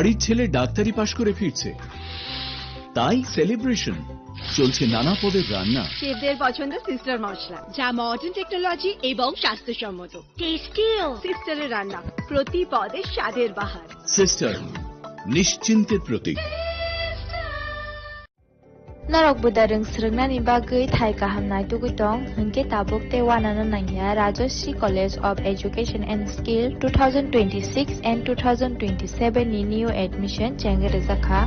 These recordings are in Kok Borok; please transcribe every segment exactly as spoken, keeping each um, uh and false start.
বাড়ির ছেলে ডাক্তারি পাশ করে ফিরছে, তাই সেলিব্রেশন। চলছে নানা পদের রান্না। শেফদের পছন্দ সিস্টার মশলা, যা মডার্ন টেকনোলজি এবং স্বাস্থ্যসম্মত। টেস্টিও। সিস্টারের রান্না, প্রতি পদে স্বাদের বাহার। সিস্টার, নিশ্চিন্তের প্রতীক। Norok buda rwng swrwngnani bagwi thai kaham naitugwi tong, hwnkhe tabuk tei uanano nangya Rajashree College of Education and Skill two thousand twenty-six and two thousand twenty-seven ni new admission chengwi rwjakha.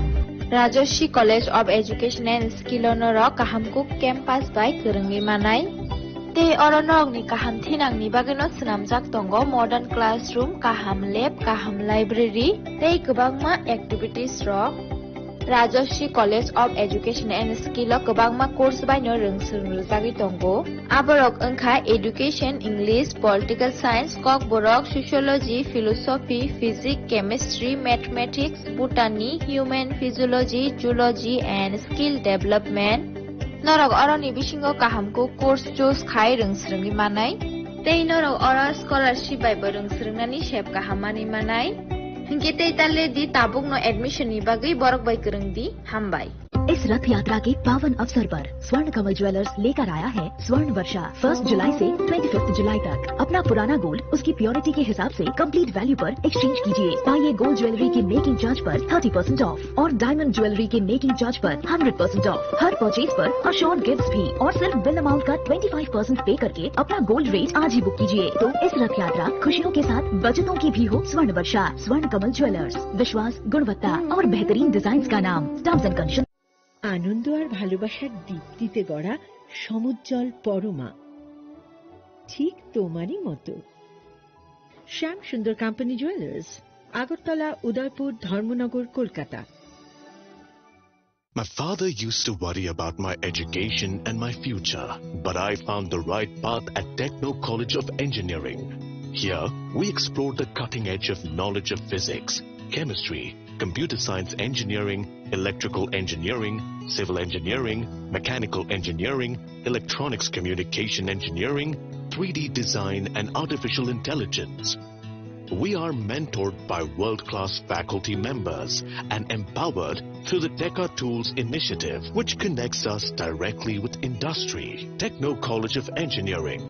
Rajashree College of Education and Skill o norok kaham kuk campus bai kwrwngwi manai. Tei oro norokni kaham thinangni bagwino swnamjak tongo modern classroom, kaham lab, kaham library tei kwbangma activities rok. Rajashree College of Education and Skill o kwbangma course baino rwng swrwng rwjagwi tongo. Aborok wngkha Education, English, Political Science, Kokborok, Sociology, Philosophy, Physics, Chemistry, Mathematics, Botany, Human Physiology, Zoology and Skill Development. Norok oroni bisingo kaham kuk course choose khai rwng swrwngwi manai. Tei norok oro scholarship bai bo rwng swrwngnani sep kaham manwi manai. Hinkhe tei ta le di, tabukno admission ni bagwi borok bai kwrwng di. Hambai. इस रथ यात्रा के पावन अवसर पर स्वर्ण कमल ज्वेलर्स लेकर आया है स्वर्ण वर्षा। फर्स्ट जुलाई से ट्वेंटी फिफ्थ जुलाई तक अपना पुराना गोल्ड उसकी प्योरिटी के हिसाब से कंप्लीट वैल्यू पर एक्सचेंज कीजिए। पाइए गोल्ड ज्वेलरी की मेकिंग चार्ज पर थर्टी परसेंट ऑफ और डायमंड ज्वेलरी के मेकिंग चार्ज पर हंड्रेड परसेंट ऑफ। हर परचेज पर अश्योर्ड गिफ्ट्स भी और सिर्फ बिल अमाउंट का ट्वेंटी फ़ाइव परसेंट पे करके अपना गोल्ड रेट आज ही बुक कीजिए। तो इस रथ यात्रा खुशियों के साथ बचतों की भी हो स्वर्ण वर्षा। स्वर्ण कमल ज्वेलर्स, विश्वास, गुणवत्ता और बेहतरीन डिजाइन का नाम। Terms and condition. আনন্দ আর ভালোবাসার দীপ্তিতে গড়া সমুজ্জ্বল পরমা, ঠিক তোমারই মতো। শ্যাম সুন্দর কোম্পানি জুয়েলার্স, আগরতলা, উদয়পুর, ধর্মনগর, Kolkata. My father used to worry about my education and my future, but I found the right path at Techno College of Engineering. Here, we explore the cutting edge of knowledge of physics, chemistry, computer science engineering, electrical engineering, civil engineering, mechanical engineering, electronics communication engineering, three D design, and artificial intelligence. We are mentored by world-class faculty members and empowered through the Teka Tools initiative, which connects us directly with industry. Techno College of Engineering.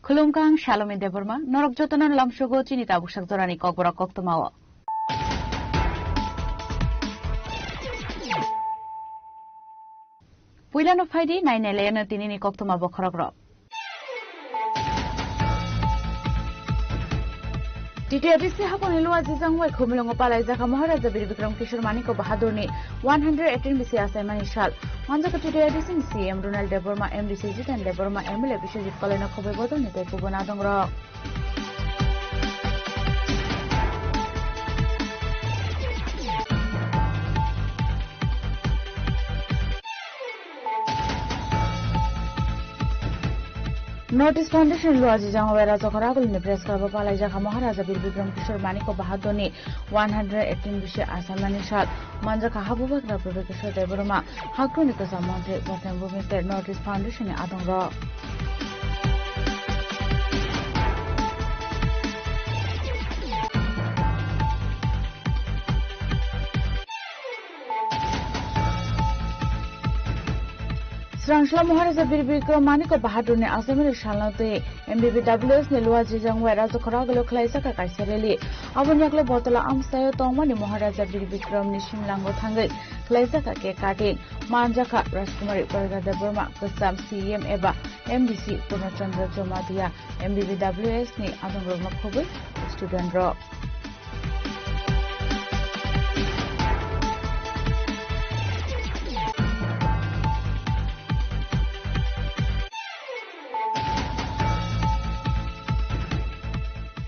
Khulumkha, ang Salome Debbarma, norok jotono lamsogo chini tabuksak jorani kokborok koktwmao. Puilano phaidi, nainai laiano tinini koktwma bokhorokrok. T T R D C hakuni Luajijang bai Khumulwngo palaijakha Maharaja Bir Bikram Kishore Manikya Bahadurni one hundred eighteen bisi achaimani sal. Manjakha T T R D C ni C E M Ronald Debbarma, M D C Jiten Debbarma, M L A Biswajit Kolaino khobwi bodolni tei kubun adongrok. North East Foundation Luajijang bai Rajakhor Agulini Press Club o palaijakha Maharaja Bir Bikram Kishore Manikya Bahadurni one hundred eighteen bisi achaimani sal. Manjakha Habubagra Prabhu Kishore Debbarma, Hakroni Kwcham Montri, Bhasan Bhumi tei North East Foundation ni adongrok. Srangsla Maharaja Bir Bikram Manikya Bahadurni achaimani salno twi M B B W S ni Luajijang bai Rajakhor Agulio khwlaijakha kaisa rally. Aboni yagulo Botala amchaio tongmani Maharaja Bir Bikramni simlango thangwi khwlaijakha cake cutting. Manjakha Rajkumari Praga Debbarma, Kwcham C E M eba M D C Purna Chandra Jamatia, M B B W S ni adongrokno khobwi student rok.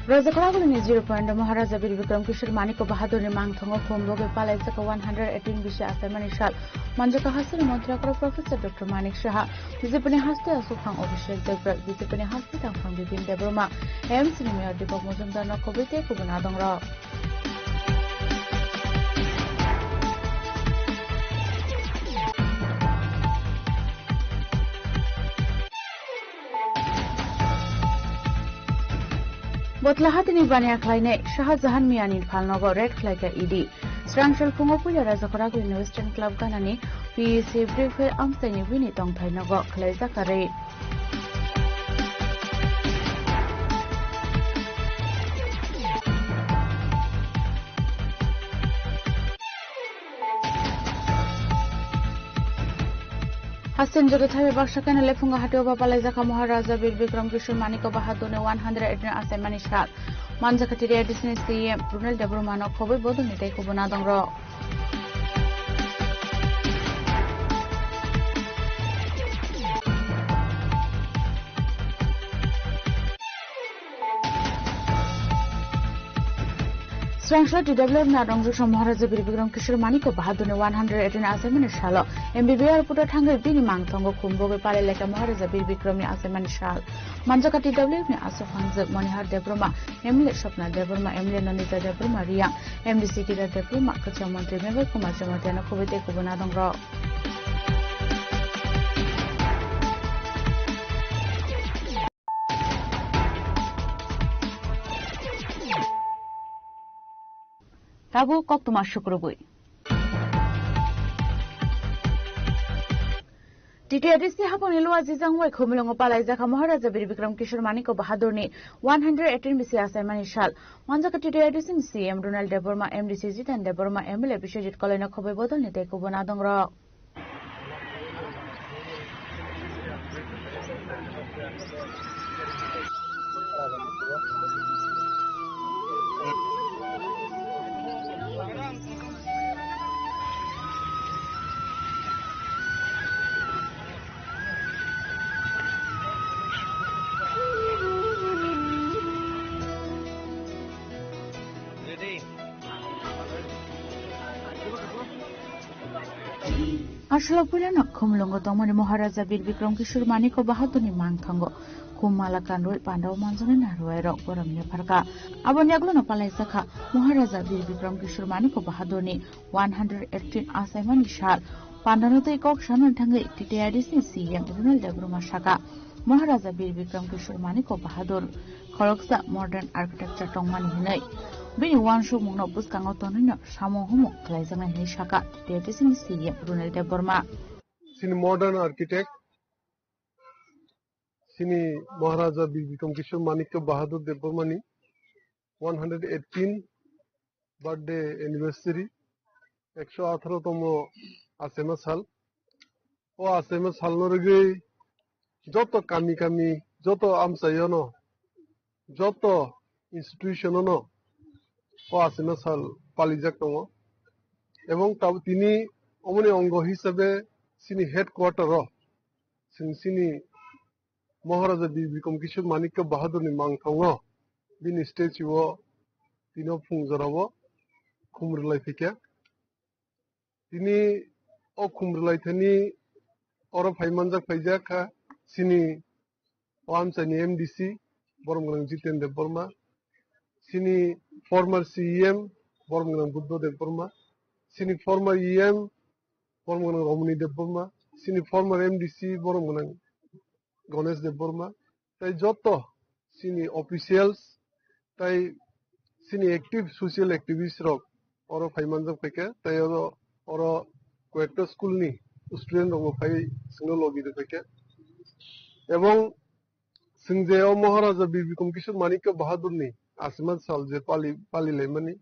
Rajakaragulini zero point o Maharaja Bir Bikram Kishore Manik Bahadurni mangthango khum bogwi palaijak one hundred eighteen bisi achaimani sal. Manjaka hasteni montri okra Professor Doctor Manik Saha, B J P ni haste aswk phang Abhishek Debbarma, B J P ni haste tangphang Bipin Debbarma, M C ni Mayor Deepak Majumdar no khobwi tei kubun adongrok. Botla hatini baniya khlainai Shah Jahan Miyani phalnogo raid khlaikha E D. Srangsil phungo puila Rajakaragulini Western Club ganani P E C Brigade amchaini bini tongthai nogo khlaijakha raid. Hasteni joto thaibai baksa keno lephungo hatio ba palaijakha Maharaja Bir Bikram Kishore Manik Bahadurni one hundred eighteen achaimani sal. Manjakha T D I D C ni C E M Runal Debbarma no khobwi bodolni tei kubun adongrok. Srangsil T W F ni adongjwk Maharaja Bir Bikram Kishore Manik Bahadurni one hundred eighteen achaimani salo M B B R puto thangwi bini mangthango khum bogwi palai lekha Maharaja Bir Bikramni achaimani sal. Manjakha T W F ni aswk phangjak Monihar Debbarma, M L A Swapna Debbarma, M L A Nandita Debbarma Reang, M D C Giridhar Debbarma, Kwcham Montri Mevar Kumar Jamatia no khobwi tei kubun adongrok. Tabuk koktwma sukrubwi. T T I D C hapangni Luajijang wai Khumulwngo palaijakha Maharaja Bir Bikram Kishore Manik Bahadurni one hundred eighteen bisi achaimani sal. Manjakha T T I D C ni C E M Runal Debbarma, M D C Jiten Debbarma, M L A Biswajit Kolaino khobwi bodolni tei kubun adongrok. Aswk puilano Khumulwngo tongmani Maharaja Bir Bikram Kishore Manik Bahadurni mangthango khum mala kanrwi pandao manjaknai narwai rok borom yapharkha. Aboni yagulono palaijakha Maharaja Bir Bikram Kishore Manik Bahadurni one hundred eighteen achaimani sal. Pandano tei kok sanani thangwi T T I D C ni C E M Runal Debbarma sakha, Maharaja Bir Bikram Kishore Manik Bahadur khoroksa modern architecture tongmani hwnwi. Bini uansukmungno bwskango tonwino samung humung khlaijaknai hwnwi sakha T T I D C ni C E M Runal Debbarma. Chini modern architect, chini Maharaja Bir Bikram Kishore Manik Bahadur Debbarmani one hundred eighteen birthday anniversary, ekso atharo tomo achaima sal. O achaima salno rwgwi joto kami kami, joto amchaiono, joto institution-ono o achaima sal palijak tongo. Ebong tab-, tini omoni ongo hisabe chini headquarter-o chwng chini Maharaja Bir Bikram Kishore Manikya Bahadurni mangthango bini statue-o tino phung jorao khum rwlai phaikha. Tini o khum rwlai thani oro phai manjak phaijak kha chini o amchaini M D C borom gwnang Jiten Debbarma, chini former C E M borom gwnang Buddha Debbarma, chini former E M borom gwnang Romoni Debbarma, chini former M D C borom gwnang Ganesh Debbarma, tei joto chini officials, tei chini active social activist rok oro phai manjak phaikha, tei oro, oro koyekta school ni student rokbo phai chwngno logi rw phaikha. Ebong chwng je o Maharaja Bir Bikram Kishore Manikya Bahadurni achaima sal je pali, pali laimani,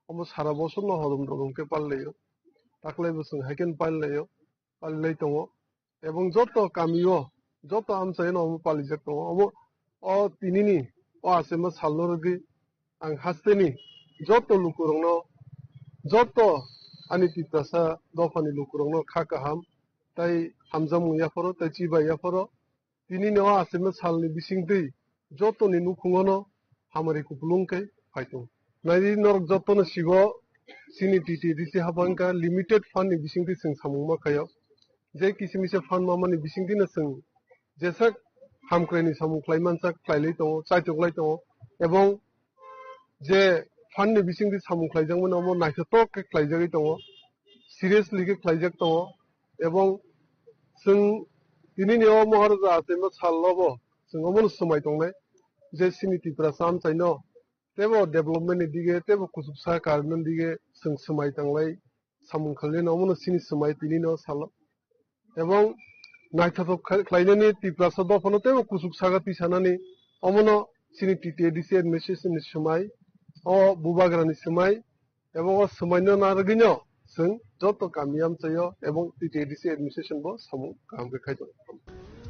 omo sara bosorno hodom dodom khe pali laio. Taklaibo chwng hai kheno pali laio, pali lai tongo. Ebong joto kamio, joto amchaino omo palijak tongo. Omo, o tinini, o achaima salno rwgwi ang hasteni joto lukurokno, joto ani Tiprasa dophani lukurokno kha kaham tei hamjakmung yapharo tei chibai yapharo. Tinini o achaima salni bisingtwi jotoni nukhungono hamari kupulung khe phai tongo. Naidi norok jotono sigo chini T T A D C haphang kha limited fund ni bisingtwi chwng samung ma khaio. Je kisi misa fund mamani bisingtwino chwng jeswk hamkraini samung khlai mansak khlailai tongo, chaitok lai tongo, ebong je fund ni bisingtwi samung khlaijakmani omo naithotok khe khlaijagwi tongo, seriously khe khlaijak tongo, ebong chwng tinini o Maharaja achaima salobo chwng omono swmai tongnai je chini Tiprasa amchaino teibo development ni dige, teibo kuchuksa karmani dige chwng swmai tanglai samung khlainai, omono chini swmai tinino salo. Ebong naithothok kha-, khlainani Tiprasa dophano teibo kuchuk saga tisanani, omono chini T T A D C administration ni swmai, o bubagrani swmai, ebong o swmaino narwgwino chwng joto kami amchaio ebong T T A D C administration bo samung kaham khe khai tongo.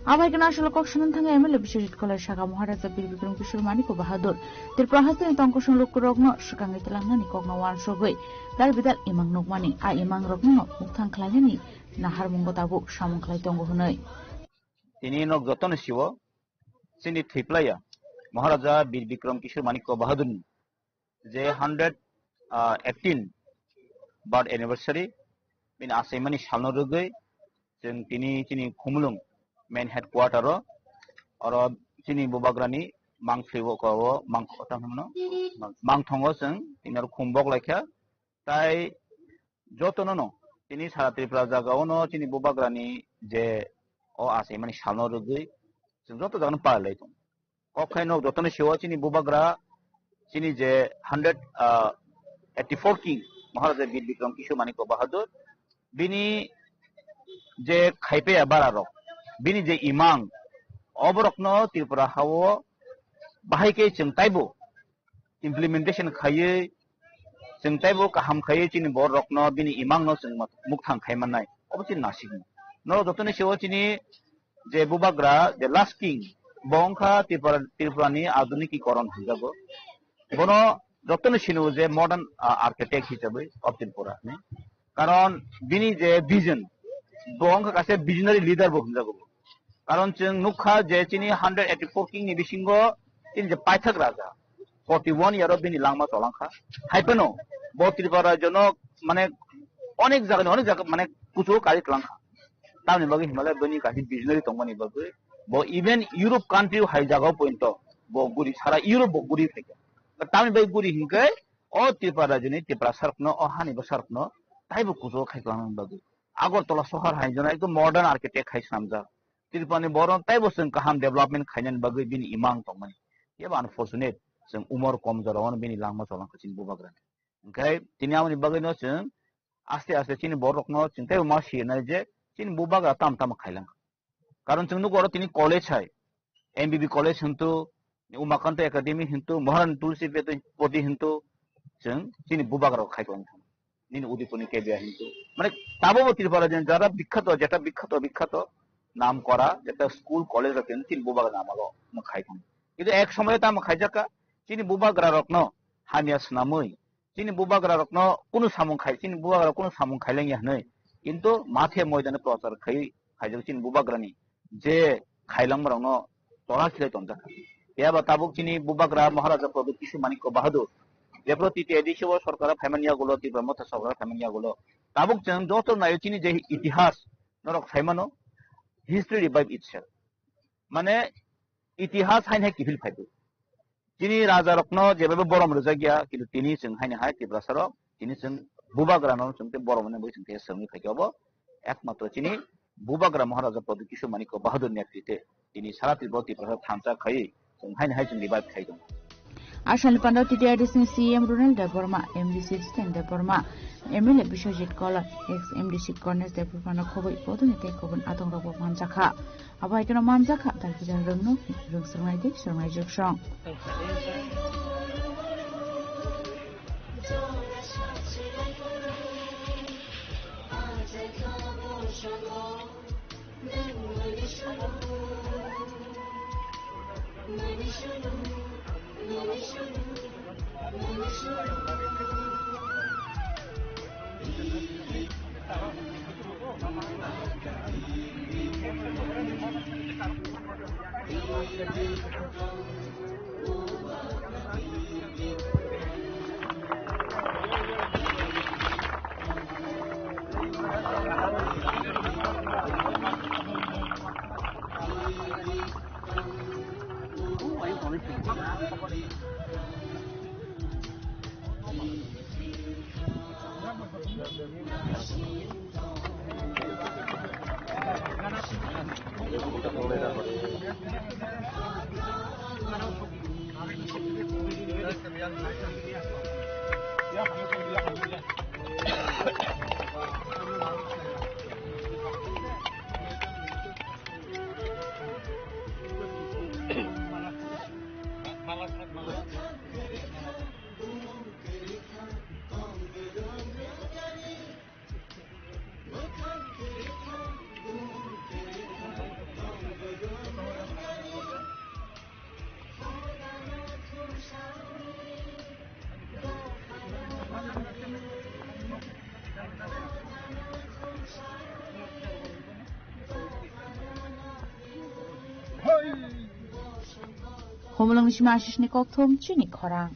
Abai khe national kok sanani thangwi M L A Biswajit Kolai saka Maharaja Bir Bikram Kishore Manik Bahadur Tripura hasteni tongkosong lukurokno swkangwi tlangnani kokno uansugwi dal bidal imang nukmani, a imangrokno mukthang khlainani naharmungo tabuk samung khlai tongo hwnwi. Tini nok jotono siwo chini thwiplaiya Maharaja Bir Bikram Kishore Manik Bahadurni je hundred, ah, eighteen birth anniversary, bini achaimani salno rwgwi chwng tini chini Khumulwng main headquarter o, oro chini bubagrani mangthwi o, o mang-, tamo hwnmano? Mangthongo chwng tini oro khum bok laikha, tai jotono no tini sara Tripura jaga o no chini bubagrani je o achaimani salno rwgwi chwng joto jagano palai tongo. Kok khai nok jotono siwo chini bubagra, chini je hundred, ah, eighty four king Maharaja Bir Bikram Kishore Manik Bahadur, bini je khaipaiya bara rok, bini je imang, oborokno Tripura hao bahai khe chwng taibo implementation khaiwi, chwng taibo kaham khaiwi chini borokno bini imangno chwng mukthang khai mannai. Obo chini nasikni. Norok jotoni seo chini je bubagra, the last king, bo wngkha Tripura, Tripurani aduniki koron hwnjago. Bono jotoni sino je modern, ah, architect hisabai of Tripura ni. Karon bini je vision, bo wngkha kaisa visionary leader bo hwnjago. Karon chwng nukha je chini hundred eighty four king ni bisingo chini je paithak raja forty one year o bini langma cholangkha. Hai phano bo Tripura rajyono mane onek jagani onek jaga mane kuchugo kari twlangkha. Tamni bagwi hinmale bini kaisa visionary tongmani bagwi bo even Europe country o hai jagao pointo bo guri sara Europe bo guri phaikha. Tamni bagwi guri hinkhe o Tripura rajyoni Tiprasarokno o hani bwsarokno taibo kuchugo khai twlangmani bagwi. Agartala sohor hai jona ekdom modern architect hai swnamjak. Tripurani borok taibo chwng kaham development khainani bagwi bini imang tongmani. Ebo unfortunate, chwng umor kom jorao bini langma cholangkha chini bubagrani. Hwnkhe tini aboni bagwino chwng aste aste chini borokno chwng teibo ma sinai je chini bubagra tamo tamo khailang. Karon chwng nugo oro tini college hai, M B B college hintu, Umakanta Academy hintu, Maharani Tulsi Poti hintu, chwng chini bubagrao khai tong. Nini Udipurni K B R hintu. Mane tabukbo Tripura jeni jara bikkhato, jeta bikkhato, bikkhato, nam kora, jeta school, college rok hintu chini bubagra namalo khai tong. Kintu ek somoyo tamo khaijakka, chini bubagra rokno hamya swnamwi, chini bubagra rokno kunu samung khai, chini bubagra kunu samung khailengya hwnwi, kintu mathe moidano prochar khai, khaijak chini bubagrani je khailangmarokno tola khilai tonjak. Phiya ba tabuk chini bubagra Maharaja Pradyut Kishore Manikya Bahadur, jephru T T A D C o sorkar phaimani yagulo, Tipra Motha sorkar phaimani yagulo, tabuk chwng joto naio chini je itihas norok saimano, history revive itself. Mane itihas haino hai kiphil phaidu. Chini raja rokno jebaibo borom rwjak ya, kintu tini chwng haino hai Tiprasa rok, tini chwng bubagra no chwng tei borom hwnwi chwng tei swrwngwi phaikhe obo ekmatro chini bubagra Maharaja Pradyut Kishore Manikya Bahadur ni netrite tini sara Tripura, Tiprasa thansa khaiwi chwng haino hai chwng revive khai tongo. Asani panda T T R D C ni C M Ronald Debbarma, M D C Jiten Debbarma, M L A Biswajit Kola, ex M D C Ganesh Debbarma no khobwi bodoni tei kubun atong rok bo manjakha. Abo hai kheno manjakha, dal bijal rwngno rwng swrwngnai tei swrwngnai jwk song. Khumulwng sima asisni kokthum chini khorang.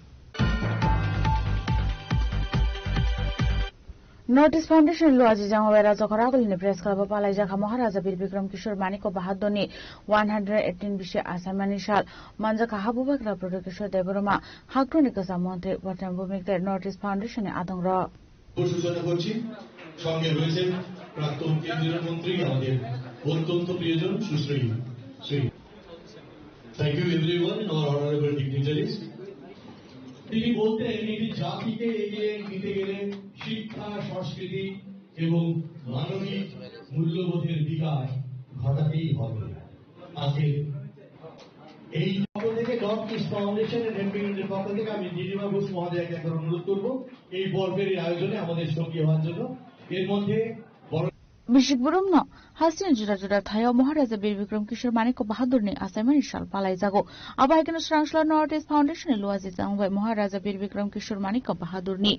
North East Foundation Luaji Jangwai Rajakhor Agulini Press Club o palaijak ha Maharaja Bir Bikram Kishore Manikya Bahadurni one hundred eighteen bisi asaimani sal manjak ha Habubagra Pradyot Kishore Debbarma, Haktoni Kwcham Montri, Bhutan Bhumik tei North East Foundation ni adongrok. সূচনা করছি। সঙ্গে রয়েছেন প্রাক্তন কেন্দ্রীয় মন্ত্রী, আমাদের অত্যন্ত প্রিয়জন সুশ্রী Shri. Thank you everyone and our honorable dignitaries. তিনি বলতেন, একটি জাতিকে এগিয়ে নিতে গেলে শিক্ষা, সংস্কৃতি এবং মানবিক মূল্যবোধের বিকাশ ঘটাতেই হবে। আজকে এই পক্ষ থেকে, north east foundation and helping এন্ডের পক্ষ থেকে আমি নীলিমা ঘোষ মহোদয়কে একবার অনুরোধ করব এই পর্বের এই আয়োজনে আমাদের সঙ্গী হওয়ার জন্য। এর মধ্যে বড় Bisi borokno hasteni juda juda thaio Maharaja Bir Bikram Kishore Manikya Bahadurni asaimani sal palaijago. Abo hai kheno Srangsla North East Foundation ni Luaji Jangwai Maharaja Bir Bikram Kishore Manikya Bahadurni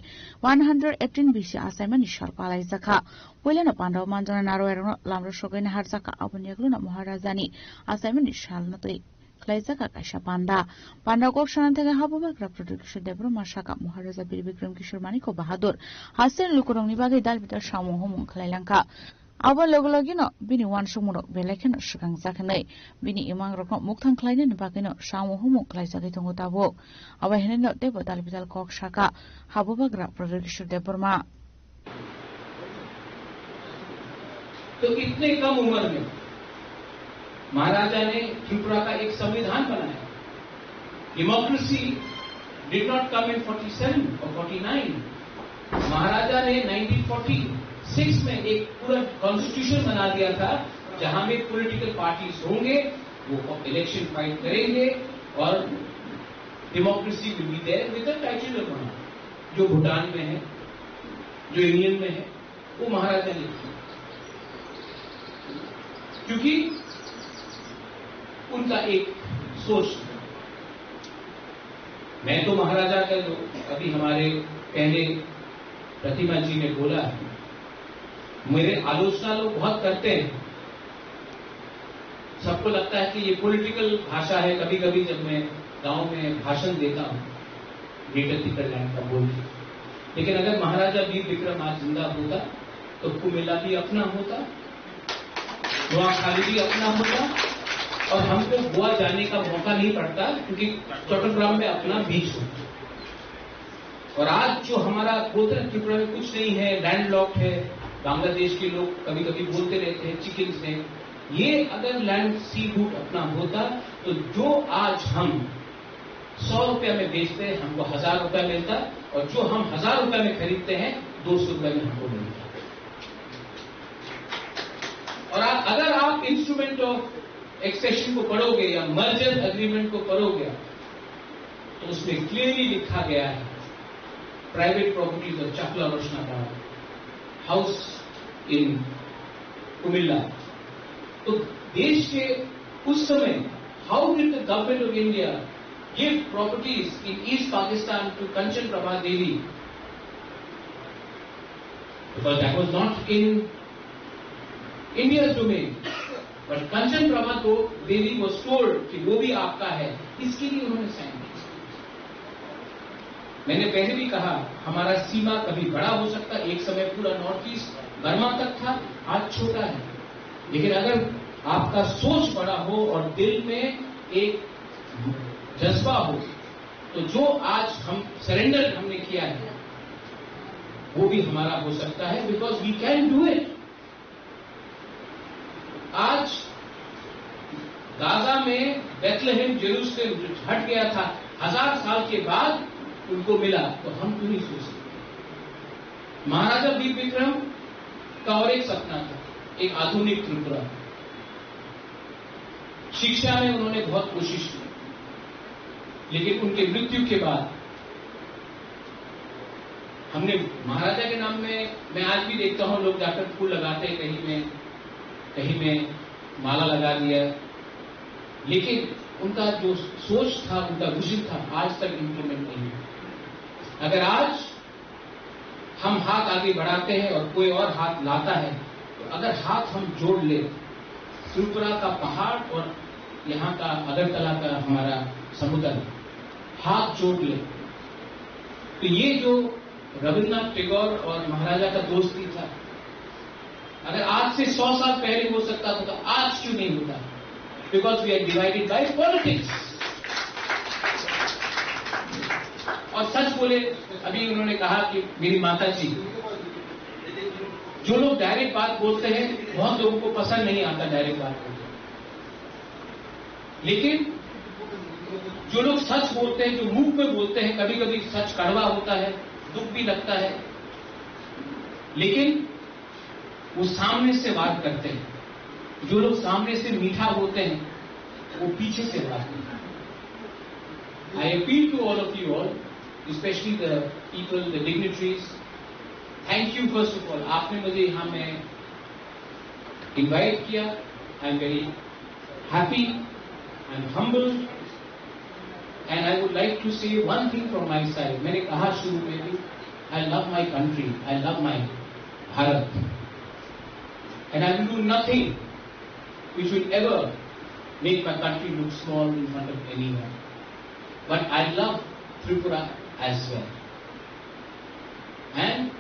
one hundred eighteen bisi asaimani sal palaijakha. Puilano pandao manjaknai narwai rokno lamro sogwi naharjakha, aboni yagulono Maharajani asaimani salno twi khlaijakha kaisa panda. Panda kok sana thangwi Habubagra Pradyot Kishore Debbarma sakha, Maharaja Bir Bikram Kishore Manikya Bahadur hasteni lukurokni bagwi dalbital samung humung khlailangkha. Abo logi logino bini uansukmungrok belai kheno swkangjak hwnwi bini imangrokno mukthang khlainani bagwino samung humung khlaijagwi tongo tabuk. Abo hinwino teibo dalbital kok sakha Habubagra Pradyot Kishore Debbarma. तो इतने कम उम्र में महाराजा ने त्रिपुरा का एक संविधान बनाया। Democracy did not come in forty seven or forty nine. महाराजा ने नाइनटीन फ़ोर्टी सिक्स में एक पूरा कॉन्स्टिट्यूशन बना दिया था, जहां में पॉलिटिकल पार्टीज होंगे, वो इलेक्शन फाइट करेंगे और democracy will be there with the title of, जो भूटान में है, जो इंग्लैंड में है, वो महाराजा ने किया, क्योंकि उनका एक सोच था। मैं तो महाराजा का जो अभी हमारे पहले प्रतिमा जी ने बोला है, मेरे आलोचना लोग बहुत करते हैं। सबको लगता है कि ये पॉलिटिकल भाषा है। कभी-कभी जब मैं गांव में भाषण देता हूँ, ग्रेटर तिक्कर लैंड का बोल के, लेकिन अगर महाराजा वीर विक्रम आज जिंदा होता, तो कुमेला भी अपना होता, नोआखाली भी अपना होता, और हमको गोवा जाने का मौका नहीं पड़ता, क्योंकि चट्टग्राम में अपना बीच होता। और आज जो हमारा बोलते हैं, त्रिपुरा में कुछ नहीं है, लैंडलॉक्ड है, बांग्लादेश के लोग कभी-कभी बोलते रहते हैं, चिकन्स है। ये अगर लैंड सी रूट अपना होता, तो जो आज हम सौ रुपया में बेचते हैं, हमको हजार रुपया मिलता, और जो हम हजार रुपया में खरीदते हैं, दो सौ रुपया में हमको मिलता। और आ-, अगर आप इंस्ट्रूमेंट ऑफ एक्सेशन को पढ़ोगे या मर्जर एग्रीमेंट को पढ़ोगे, तो उसमें क्लियरली लिखा गया है, प्राइवेट प्रॉपर्टीज ऑफ चकला रोशना का हाउस इन कुमिल्ला। तो देश के उस समय, how did the government of India give properties in East Pakistan to Kanchan Prabha Devi? Because that was not in India's domain. But Kanchan Prabha to Devi was told कि वो भी आपका है, इसके लिए उन्होंने साइन किया। मैंने पहले भी कहा, हमारा सीमा कभी बड़ा हो सकता है, एक समय पूरा नॉर्थ ईस्ट बर्मा तक था, आज छोटा है। लेकिन अगर आपका सोच बड़ा हो और दिल में एक जज्बा हो, तो जो आज हम सरेंडर हमने किया है, वो भी हमारा हो सकता है, because we can do it। आज गाजा में बेथलेहेम यरूशलेम जो हट गया था, हजार साल के बाद उनको मिला, तो हम क्यों नहीं सोच सकते? महाराजा वीर विक्रम का और एक सपना था, एक आधुनिक त्रिपुरा। शिक्षा में उन्होंने बहुत कोशिश की, लेकिन उनके मृत्यु के बाद हमने महाराजा के नाम में, मैं आज भी देखता हूँ लोग जाकर फूल लगाते हैं, कहीं में, कहीं में माला लगा दिया, लेकिन उनका जो सोच था, उनका विजन था, आज तक इम्प्लीमेंट नहीं हुआ। अगर आज हम हाथ आगे बढ़ाते हैं और कोई और हाथ लाता है, तो अगर हाथ हम जोड़ ले, त्रिपुरा का पहाड़ और यहाँ का अगरतला का हमारा समुद्र हाथ जोड़ ले, तो ये जो रविन्द्रनाथ टैगोर और महाराजा का दोस्ती था, अगर आज से सौ साल पहले हो सकता था, तो आज क्यों नहीं होता? Because we are divided by politics. और सच बोले, अभी उन्होंने कहा कि मेरी माता जी, जो लोग डायरेक्ट बात बोलते हैं, बहुत लोगों को पसंद नहीं आता डायरेक्ट बात बोलते, लेकिन जो लोग सच बोलते हैं, जो मुंह पे बोलते हैं, कभी कभी सच कड़वा होता है, दुख भी लगता है, लेकिन वो सामने से बात करते हैं। जो लोग सामने से मीठा बोलते हैं, वो पीछे से बात करते हैं। I appeal to all of you all, especially the people, the dignitaries. Thank you first of all, आपने मुझे यहाँ में इनवाइट किया। I am very happy, I am humbled, and I would like to say one thing from my side. मैंने कहा शुरू में भी, I love my country, I love my Bharat, and I will do nothing which will ever make my country look small in front of anyone. But I love Tripura as well. And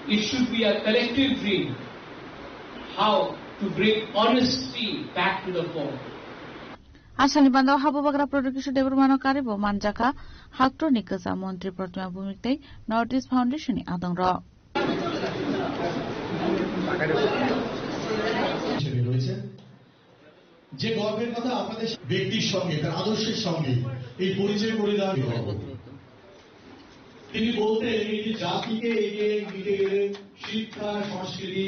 it should be a collective dream how to bring honesty back to the fore. Asalni bandao habubagra Pradyot Kishore Debbarmano karibo manjakha haktorni kwcham montri Pratima Bhumik tei North East Foundation ni adongrok. হিসেবে রয়েছে, যে গর্বের কথা আপনাদের ব্যক্তির সঙ্গে, তার আদর্শের সঙ্গে এই পরিচয় করে দেওয়া গর্ব। তিনি বলতেন, এই যে জাতিকে এগিয়ে নিতে গেলে শিক্ষা, সংস্কৃতি,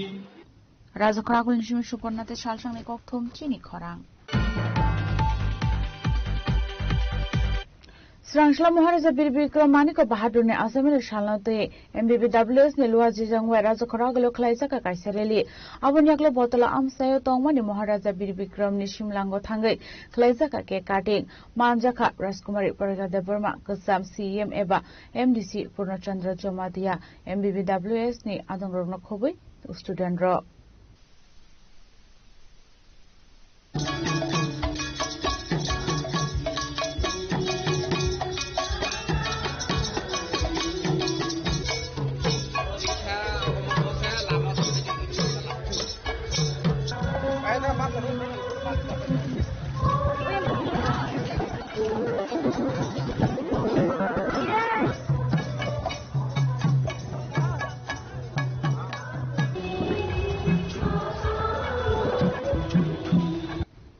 Raja Khoragulni simi Suporna tei Salsangni kokthum chini khorang. Srangsla Maharaja Bir Bikram Maniko Bahadurni Asamani salno twi M B B W S ni Luajijang bai Raja Khoragulio khwlaijak kaisa rally. Aboni yaklo Botolo amsaio tongmani Maharaja Bir Bikramni simlango thangwi khwlaijak cake cutting. Manjakha Rajkumari Parika Debbarma, kwcham C E M eba M D C Purna Chandra Jamatia, M B B W S ni adongrokno khobwi student rok.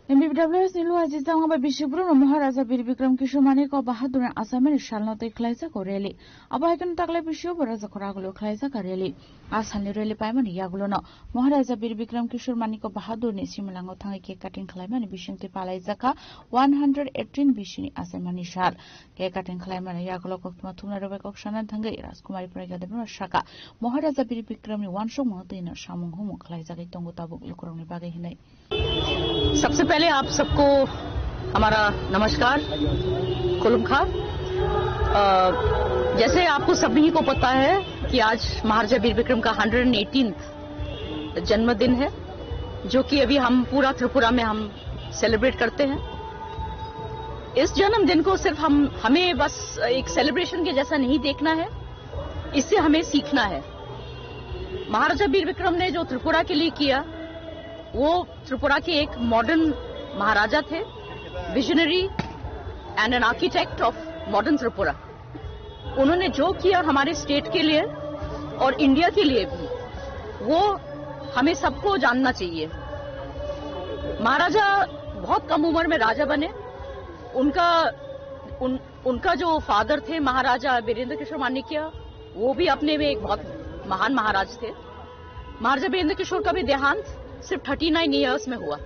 M B B W S ni Luajijang bai Bishopurno Maharaja Bir Bikram Kishore Maniko Bahadurni Asamani salno twi khwlaijak rally. Abo hai kheno taklai bisio bo Raja Khoragulio khwlaijak rally. A salni rally paimani yagulono Maharaja Bir Bikram Kishore Maniko Bahadurni similango thangwi cake cutting khwlaimani bisingtwi palaijakha one hundred eighteen bisini achaimani sal. Cake cutting khwlaimani yagulo koktwma thumnairok bai kok sana thangwi Rajkumari Parika Debbarma sakha, Maharaja Bir Bikramni uansukmung twino samung humung khwlaijagwi tongo tabuk lukurokni bagwi hinwi. सबसे पहले आप सबको हमारा नमस्कार, खुलुमखा। अ, जैसे आपको सभी को पता है कि आज महाराजा वीर विक्रम का हंड्रेड एटीन्थ जन्मदिन है, जो कि अभी हम पूरा त्रिपुरा में हम सेलिब्रेट करते हैं। इस जन्मदिन को सिर्फ हम, हमें बस एक सेलिब्रेशन के जैसा नहीं देखना है, इससे हमें सीखना है। महाराजा वीर विक्रम ने जो त्रिपुरा के लिए किया, वो त्रिपुरा के एक मॉडर्न महाराजा थे, visionary and an architect of modern Tripura. उन्होंने जो किया हमारे स्टेट के लिए और इंडिया के लिए भी, वो हमें सबको जानना चाहिए। महाराजा बहुत कम उम्र में राजा बने। उनका उन, उनका जो फादर थे महाराजा वीरेंद्र किशोर मानिक्य, वो भी अपने में एक बहुत महान महाराज थे। महाराजा वीरेंद्र किशोर का भी देहांत सिर्फ थर्टी नाइन ईयर्स में हुआ।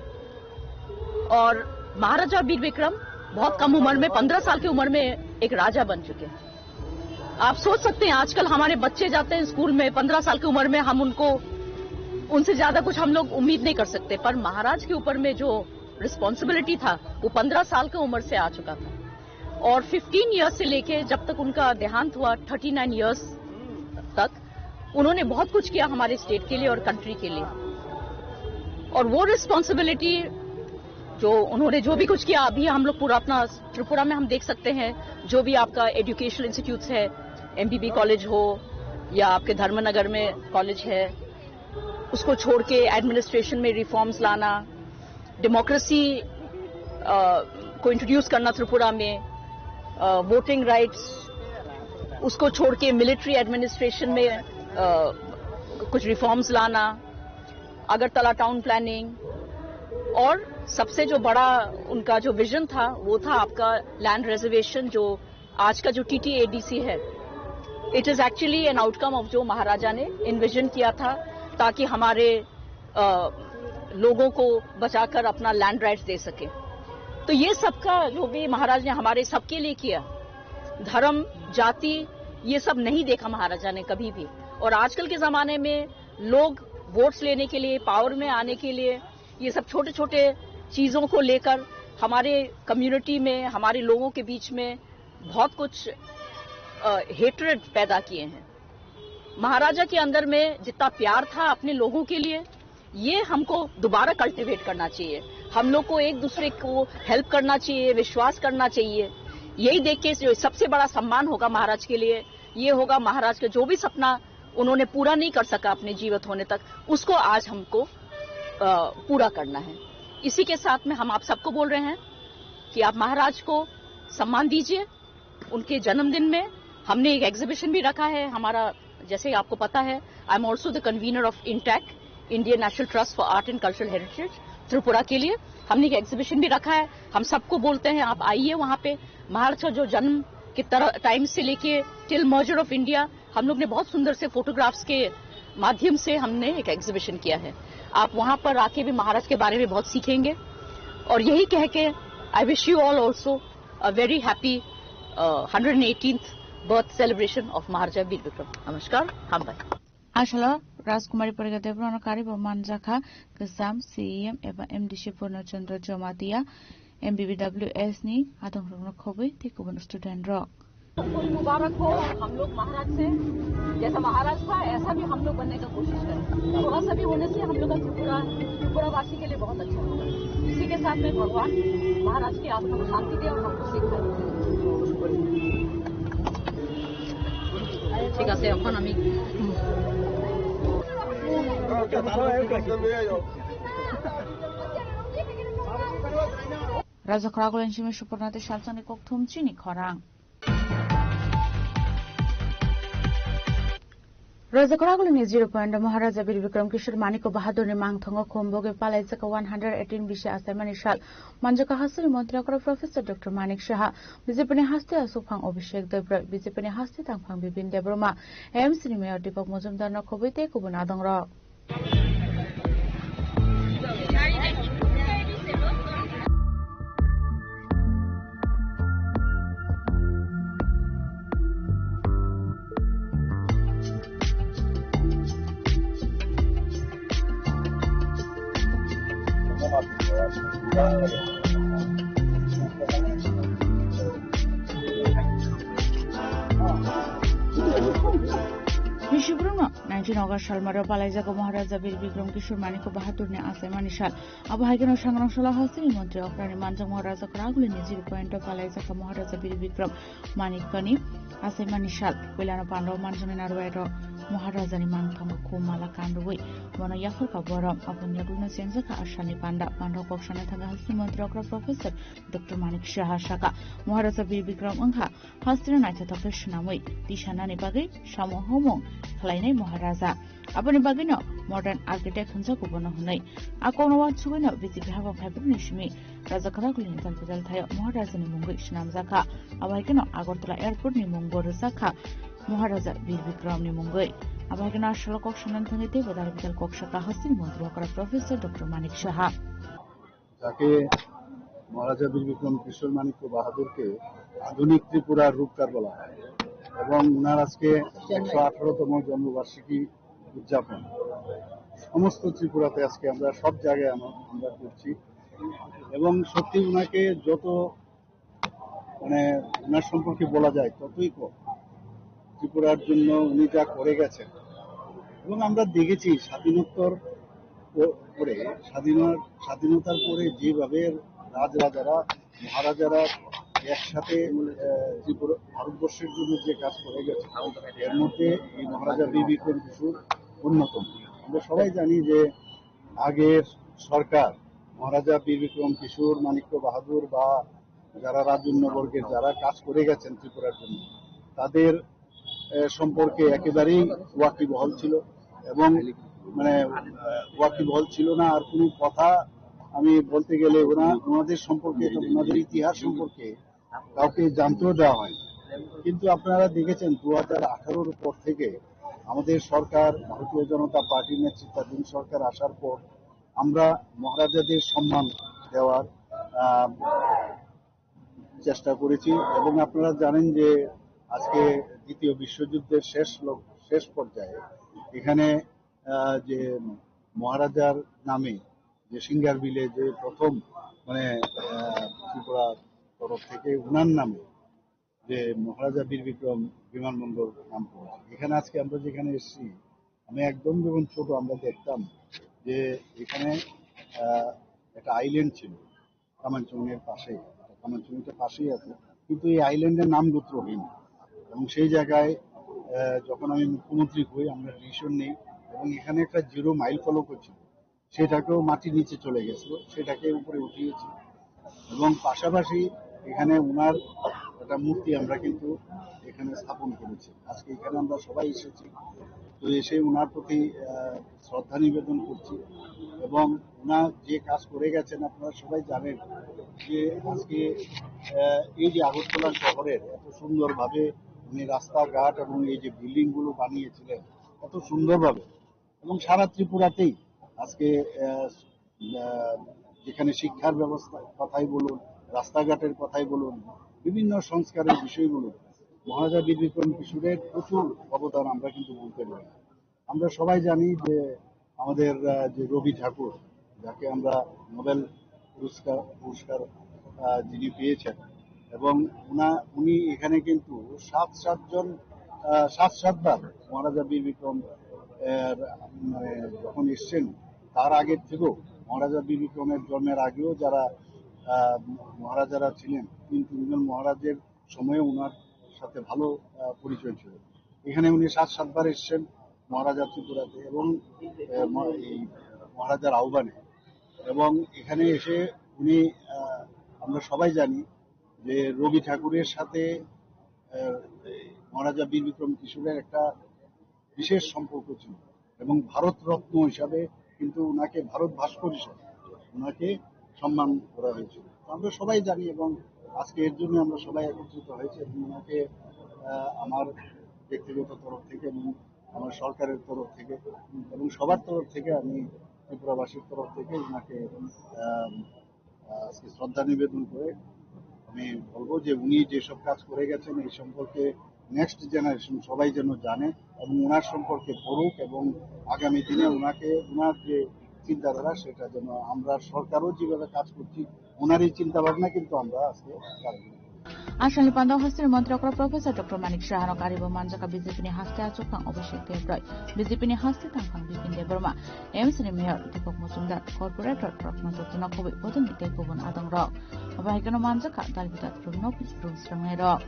और महाराजा वीर विक्रम बहुत कम उम्र में, पन्द्रह साल की उम्र में एक राजा बन चुके हैं। आप सोच सकते हैं, आजकल हमारे बच्चे जाते हैं स्कूल में, पन्द्रह साल की उम्र में हम उनको, उनसे ज्यादा कुछ हम लोग उम्मीद नहीं कर सकते, पर महाराज के ऊपर में जो रिस्पॉन्सिबिलिटी था, वो पन्द्रह साल की उम्र से आ चुका था। और फिफ्टीन ईयर्स से लेके जब तक उनका देहांत हुआ, थर्टी नाइन ईयर्स तक उन्होंने बहुत कुछ किया हमारे स्टेट के लिए और कंट्री के लिए। और वो रिस्पॉन्सिबिलिटी जो उन्होंने जो भी कुछ किया, अभी हम लोग पूरा अपना त्रिपुरा में हम देख सकते हैं, जो भी आपका एजुकेशनल इंस्टीट्यूट्स है, एमबीबी कॉलेज हो या आपके धर्मनगर में कॉलेज है, उसको छोड़ के एडमिनिस्ट्रेशन में रिफॉर्म्स लाना, डेमोक्रेसी को इंट्रोड्यूस करना त्रिपुरा में, वोटिंग राइट्स, उसको छोड़ के मिलिट्री एडमिनिस्ट्रेशन में अ, कुछ रिफॉर्म्स लाना, अगरतला टाउन प्लानिंग, और सबसे जो बड़ा उनका जो विजन था, वो था आपका लैंड रिजर्वेशन, जो आज का जो टीटीएडीसी है, it is actually an outcome of जो महाराजा ने इन्विजन किया था, ताकि हमारे अ, लोगों को बचाकर अपना लैंड राइट्स दे सके। तो ये सबका जो भी महाराज ने हमारे सबके लिए किया, धर्म, जाति, ये सब नहीं देखा महाराजा ने कभी भी। और आजकल के जमाने में लोग वोट्स लेने के लिए, पावर में आने के लिए, ये सब छोटे छोटे चीजों को लेकर हमारे कम्युनिटी में, हमारे लोगों के बीच में बहुत कुछ हेट्रेड पैदा किए हैं। महाराजा के अंदर में जितना प्यार था अपने लोगों के लिए, ये हमको दोबारा कल्टीवेट करना चाहिए। हम लोग को एक दूसरे को हेल्प करना चाहिए, विश्वास करना चाहिए। यही देख के जो सबसे बड़ा सम्मान होगा महाराज के लिए, ये होगा महाराज का जो भी सपना उन्होंने पूरा नहीं कर सका अपने जीवित होने तक, उसको आज हमको अ, पूरा करना है। इसी के साथ में हम आप सबको बोल रहे हैं कि आप महाराज को सम्मान दीजिए। उनके जन्मदिन में हमने एक एग्जीबिशन भी रखा है हमारा। जैसे आपको पता है, I am also the convener of INTACH, Indian National Trust for Art and Cultural Heritage, Tripura के लिए हमने एक एग्जीबिशन भी रखा है। हम सबको बोलते हैं, आप आइए वहाँ पे। महाराज का जो जन्म के तरह टाइम से लेके टिल मर्जर ऑफ इंडिया, हम लोग ने बहुत सुंदर से फोटोग्राफ्स के माध्यम से हमने एक एग्जीबिशन किया है। आप वहाँ पर आके भी महाराज के बारे में बहुत सीखेंगे। और यही कह के I wish you all also a very happy hundred eighteenth birth celebration of Maharaja Bir Bikram. Namaskar, hambai. Asalo Rajkumari Parikar Debbarma no karibo manjakha kwcham C E M eba M D C Purna Chandra Jamatia, M B B W S ni adongrokno khobwi tei kubun student rok. कोई मुबारक हो हम लोग महाराज से, जैसा महाराज था ऐसा भी हम लोग बनने का कोशिश करें। थोड़ा सा भी होने से हम लोग का त्रिपुरा, त्रिपुरा वासी के लिए बहुत अच्छा होगा। इसी के साथ में भगवान महाराज की आत्मा को शांति दे और हमको सीख दे। ঠিক আছে, এখন আমি Raja Khoragulni simi Supornati salsani kokthum chini khorang. Raja Khoragulni zero point Maharaja Bir Bikram Kishore Manik Bahadurni mangthango khumboge palaijak one hundred eighteen bisi achaimani sal. Manjaka hasteni montri okra Professor Doctor Manik Saha, B J P ni haste aswkphang Abhishek Debbarma, B J P ni haste tangphang Bipin Debbarma, M C ni Mayor Deepak Majumdar no khobwi tei kubun adongrok. Bisi borokno nineteen August salmaro palaijago Maharaja Bir Bikram Kishore Manik Bahadurni achaimani sal. Abo hai kheno Sangrong Sala hasteni montri okrani manjakma Raja Khoragulni zero point o palaijak Maharaja Bir Bikram Manikyani achaimani sal. Puilano pandao manjaknai narwai rok. Maharajani mangkhango khum mala kanrwi bono yapharkha borom. Aboni yagulo chengjakha Asani panda. Panda kok sana thangwi hasteni montri okra Professor Doctor Manik Saha sakha, Maharaja Bir Bikram wngkha hasteni naithothok khe swnamwi tisanani bagwi samung humung khlainai Maharaja. Aboni bagwino modern architect hwnjago bono hwnwi. A kokno uansugwino B J P haphang phaibrwini simi Raja Kwraklini Dal Bidal thaio Maharajani mungwi swnamjakha. Abo hai kheno Agartala Airport ni mungbo rwjakha Maharaja Bir Bikram ni mungwi. Abo hai kheno a salo kok sanani thangwi teibo Dal Bidal kok sakha hasteni montri okra Professor Doctor Manik Saha. যাকে মহারাজা বীর বিক্রম কিশোর মাণিক্য বাহাদুরকে আধুনিক ত্রিপুরার রূপকার বলা হয় এবং ওনার আজকে একশো আঠারোতম জন্মবার্ষিকী উদযাপন। সমস্ত ত্রিপুরাতে আজকে আমরা সব জায়গায় আমা-, আমরা করছি এবং সত্যি ওনাকে যত, মানে, ওনার সম্পর্কে বলা যায় ততই কম। ত্রিপুরার জন্য উনি যা করে গেছেন এবং আমরা দেখেছি স্বাধীনোত্তর প-, পরে, স্বাধীন-, স্বাধীনতার পরে যেভাবে রাজরাজারা, মহারাজারা একসাথে, আহ, ত্রিপুরা, ভারতবর্ষের জন্য যে কাজ করে গেছে, এর মধ্যে এই মহারাজা বীর বিক্রম কিশোর অন্যতম। আমরা সবাই জানি যে আগের সরকার মহারাজা বীর বিক্রম কিশোর, মাণিক্য বাহাদুর বা যারা রাজন্যবর্গের যারা কাজ করে গেছেন ত্রিপুরার জন্য, তাদের, আহ, সম্পর্কে একেবারেই ওয়াকিবহাল ছিল এবং, মানে, আহ, ওয়াকিবহাল ছিল না। আর কোনো কথা আমি বলতে গেলে ওরা, ওনাদের সম্পর্কে, ওনাদের ইতিহাস সম্পর্কে কাউকে জানতেও দেওয়া হয়নি। কিন্তু আপনারা দেখেছেন, দু হাজার আঠারোর পর থেকে আমাদের সরকার, ভারতীয় জনতা পার্টির নেতৃত্বাধীন সরকার আসার পর আমরা মহারাজাদের সম্মান দেওয়ার, আহ, চেষ্টা করেছি। এবং আপনারা জানেন যে আজকে দ্বিতীয় বিশ্বযুদ্ধের শেষ লগ-, শেষ পর্যায়ে এখানে, আহ, যে মহারাজার নামে যে সিঙ্গার বিলে যে প্রথম, মানে, আহ, ত্রিপুরা তরফ থেকে ওনার নামে যে মহারাজা বীর বিক্রম বিমানবন্দর নাম করেছে। এখানে আজকে আমরা যেখানে এসেছি, আমি একদম যখন ছোট, আমরা দেখতাম যে এখানে, আহ, একটা আইল্যান্ড ছিল কামানচুংয়ের পাশে, কামানচুংটা পাশেই আছে, কিন্তু এই আইল্যান্ডের নাম গোত্রহীন। এবং সেই জায়গায়, আহ, যখন আমি মুখ্যমন্ত্রী হই, আমরা ডিসিশন নেই এবং এখানে একটা জিরো মাইল ফলক ছিল, সেটাকেও মাটির নিচে চলে গেছিল, সেটাকে উপরে উঠিয়েছি। এবং পাশাপাশি এখানে ওনার একটা মূর্তি আমরা কিন্তু এখানে স্থাপন করেছি। আজকে এখানে আমরা সবাই এসেছি, তো এসে ওনার প্রতি, আহ, শ্রদ্ধা নিবেদন করছি। এবং ওনার যে কাজ করে গেছেন, আপনারা সবাই জানেন যে আজকে, আহ, এই যে আগরতলা শহরের এত সুন্দরভাবে উনি রাস্তাঘাট এবং এই যে বিল্ডিংগুলো বানিয়েছিলেন এত সুন্দরভাবে, এবং সারা ত্রিপুরাতেই আজকে, আহ, আহ, যেখানে শিক্ষার ব্যবস্থার কথাই বলুন, রাস্তাঘাটের কথাই বলুন, বিভিন্ন সংস্কারের বিষয় বলুন, মহারাজা বীর বিক্রম কিশোরের প্রচুর অবদান আমরা কিন্তু ভুলতে পারি না। আমরা সবাই জানি যে আমাদের, আহ, যে রবি ঠাকুর, যাকে আমরা নোবেল পুরস্কার, পুরস্কার, আহ, যিনি পেয়েছেন, এবং উনা-, উনি এখানে কিন্তু সাত সাতজন, আহ, সাত সাতবার মহারাজা বীর বিক্রম এর, মানে, যখন এসছেন, তার আগের থেকেও, মহারাজা বীর বিক্রমের জন্মের আগেও যারা, আহ, মহারাজারা ছিলেন, তিন তিনজন মহারাজের সময়ে ওনার সাথে ভালো, আহ, পরিচয় ছিল। এখানে উনি সাত সাতবার এসছেন মহারাজা ত্রিপুরাতে এবং, আহ, ম-, এই মহারাজার আহ্বানে। এবং এখানে এসে উনি, আহ, আমরা সবাই জানি যে রবি ঠাকুরের সাথে, আহ, মহারাজা বীর বিক্রম কিশোরের একটা বিশেষ সম্পর্ক ছিল এবং ভারত রত্ন হিসাবে কিন্তু ওনাকে, ভারত ভাস্কর হিসাবে ওনাকে সম্মান করা হয়েছিল। তো আমরা সবাই জানি এবং আজকে এর জন্য আমরা সবাই একত্রিত হয়েছি এবং ওনাকে, আহ, আমার ব্যক্তিগত তরফ থেকে এবং আমার সরকারের তরফ থেকে এবং সবার তরফ থেকে আমি ত্রিপুরাবাসীর তরফ থেকে ওনাকে, আহ, আহ, আজকে শ্রদ্ধা নিবেদন করে আমি বলবো যে উনি যেসব কাজ করে গেছেন এই সম্পর্কে নেক্সট জেনারেশন সবাই যেন জানে এবং ওনার সম্পর্কে পড়ুক এবং আগামী দিনে ওনাকে, ওনার যে চিন্তাধারা সেটা যেন আমরা সরকারও যেভাবে কাজ করছি ওনার এই চিন্তা ভাবনা কিন্তু আমরা আজকে কাজ করি। Asalni pandao hasteni montri okra Professor Doctor Manik Saha no karibo manjaka B J P ni haste achukphang Abhishek Debbarma, B J P ni haste tangphang Bipin Debbarma, M C ni mayor Deepak Majumdar, corporator rok no jotono khobwi bodolni tei kubun adong rok. Abo hai kheno manjaka dal bidat rok no rung srangnai rok.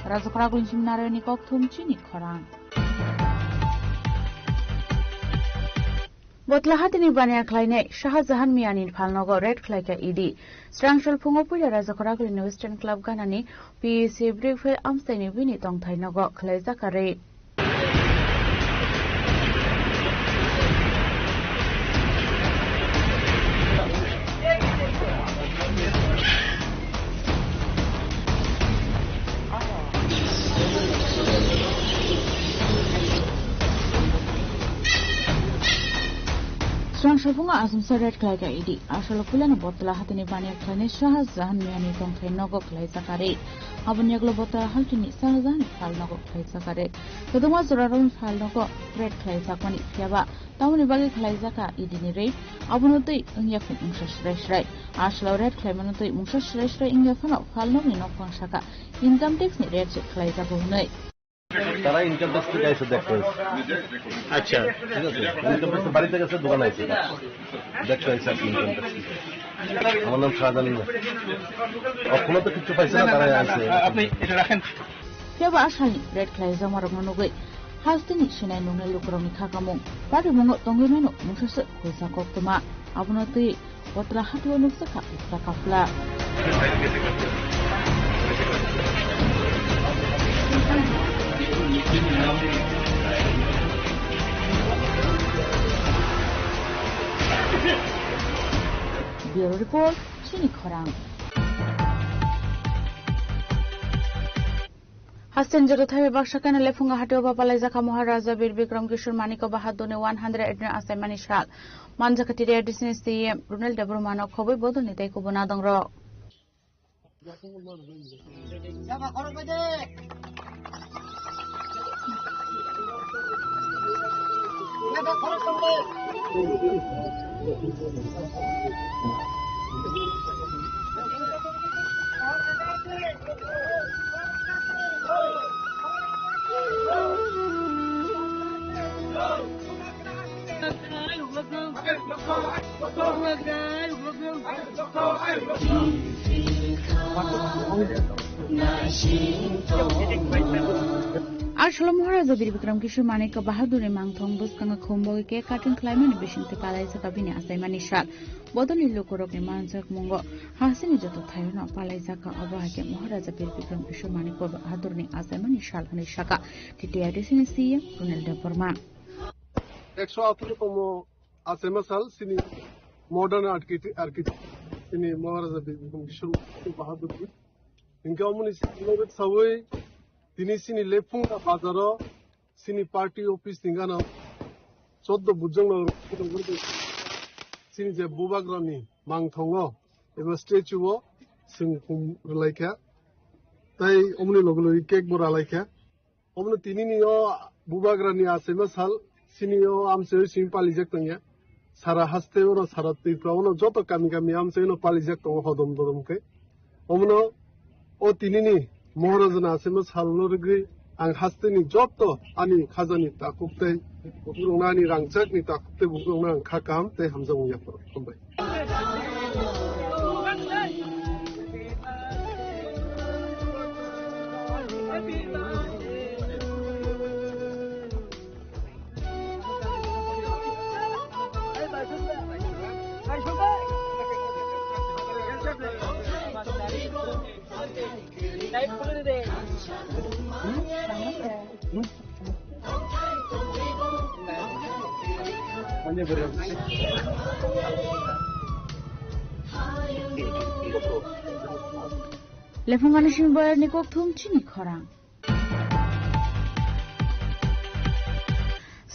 Rajakhoragulni simi narayani kokthum chini khorang. Botla hatini baniya khlainai Shah Jahan Miyani phalnogo raid khlaikha E D. Srangsul phungo puila Rajakhoragulni Western Club ganani P U C Brickfield amchaini bini tongthai nogo khlaijakha raid. Srangsul phungo achomsa raid khlaikha E D. Asalo puilano Botla hatini baniya khlainai Shah Jahan Miyani tongthai nogo khlaijakha raid. Aboni yagulo Botla hatini Shah Jahan phalnogo khlaijakha raid. Kwbangma jorarokni phalnogo raid khlaijakmani phiyaba tamoni bagwi khlaijakha E D ni raid. Abono twi wngya khe mungsa srai srai. Asalo raid khlaimano twi mungsa srai srai wngya phano phalnokni nokphang saka income tax ni raid se khlaijago hwnwi. তারা income tax থেকে আইসে দেখতে হয়েছে। আচ্ছা। ঠিক আছে, income tax বাড়িতে গেছে, দোকানে আইসে দেখতে হয়েছে আর কি ইনকাম ট্যাক্স থেকে। আমার নাম শাহজাহান মিয়া। এখনো তো কিছু পাইছে না, তারা আইসে। আপনি এটা রাখেন। Phiya ba asalni raid khlaijakmarokno nugwi hasteni sinai nungnai lukurokni khakamung parimungo tongwi mano mungsaswk khuisa koktwma. Abono twi Botla hatio nukjakha Botla kapla. Bureau Report, Chini Khorang. Hasteni joto thaibai baksa kainwi lephungo hatio ba palaijakha Maharaja Bir Bikram Kishore Manik Bahadurni one hundred eighteen achaimani sal. Manjakha T T A D C ni C E M Runal Debbarma no khobwi bodolni tei kubun adongrok. Asalo Maharaja Bir Bikram Kishore Manik Bahadurni mangthong bwskango khum bogwi cake cutting khlaimani bisingtwi palaijak bini achaimani sal. Bodolni lukurokni manjakmungo hasteni joto thairokno palaijak, obo hai khe Maharaja Bir Bikram Kishore Manik Bahadurni achaimani sal hwnwi sakha T T A D C ni C E M Runal Debbarma. Ekso atharo tomo achaima sal chini modern architect, architect chini Maharaja Bir Bikram Kishore Bahadur. Hinkhe omoni sal sawi tini chini lephung bazaro chini party office ni gana choddo bujang no chini je bubagrani mangthongo eba statue o sing khum rwlaikha, tai omoni logi logi cake bo rwlaikha. Omono tinini o bubagrani achaima sal, chini o amchaio simi palijak tongya. Sara haste ono, sara Tripura ono joto kami kami amchaino palijak tongo hodom dodom khe. Omono o tinini Maharajani achaima salno rwgwi ang hasteni joto ani khajani takhuk tei buphurungno, ani rangchakni takhuk tei buphurungno ang kha kaham tei hamjakmung yapharwi. Hambai. Lephungani simi boyarni kokthum chini khorang.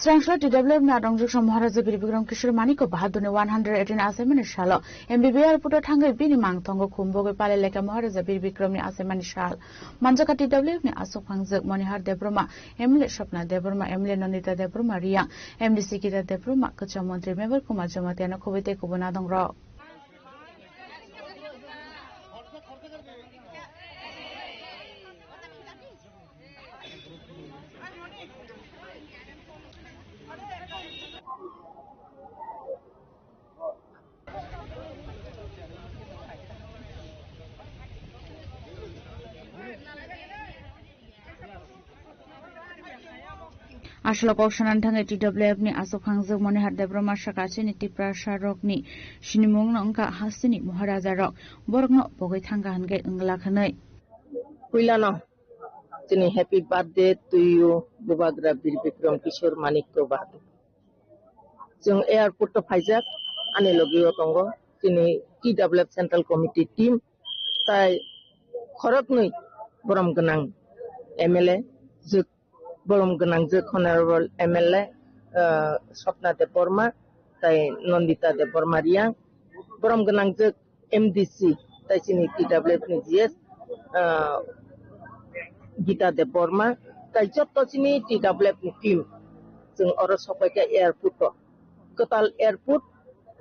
Chwrangsalo T W F ni adongjwk Maharaja Bir Bikram Kishore Manikya Bahadurni one hundred eighteen achaimani salo M B B airport o thangwi bini mangthongo khum bogwi pale lekha Maharaja Bir Bikramni achaimani sal. Manjakha T W F ni aswk phangjwk Monihar Debbarma, M L A Swapna Debbarma, M L A Nandita Debbarma Reang, M D C Gita Debbarma, Kwcham Montri Mevar Kumar Jamatia no khobwi tei kubun adongrok. Aswk kok sanani thangwi T W F ni aswk phangjwk Monihar Debbarma sakha chini Tiprasa rokni sinimung no wngkha hasteni Maharaja rok, borokno pogwi thangkha hwnkhe wngla hwnwi. Puilano chini happy birthday to you, Bubagra Bir Bikram Kishore Manikya Bahadur. Chwng airport o phaijak, ani logi o tongo chini T W F Central Committee team, tai khoroknwi borom gwnang M L A, jwk borom gwnang jwk Honorable M L A, ah, Swapna Debbarma, tai Nandita Debbarma Reang, borom gwnang jwk M D C, tai chini T W F ni G S, ah, Gita Debbarma, tai joto chini T W F ni team, chwng oro sokpaikha airport o, kwtal airport,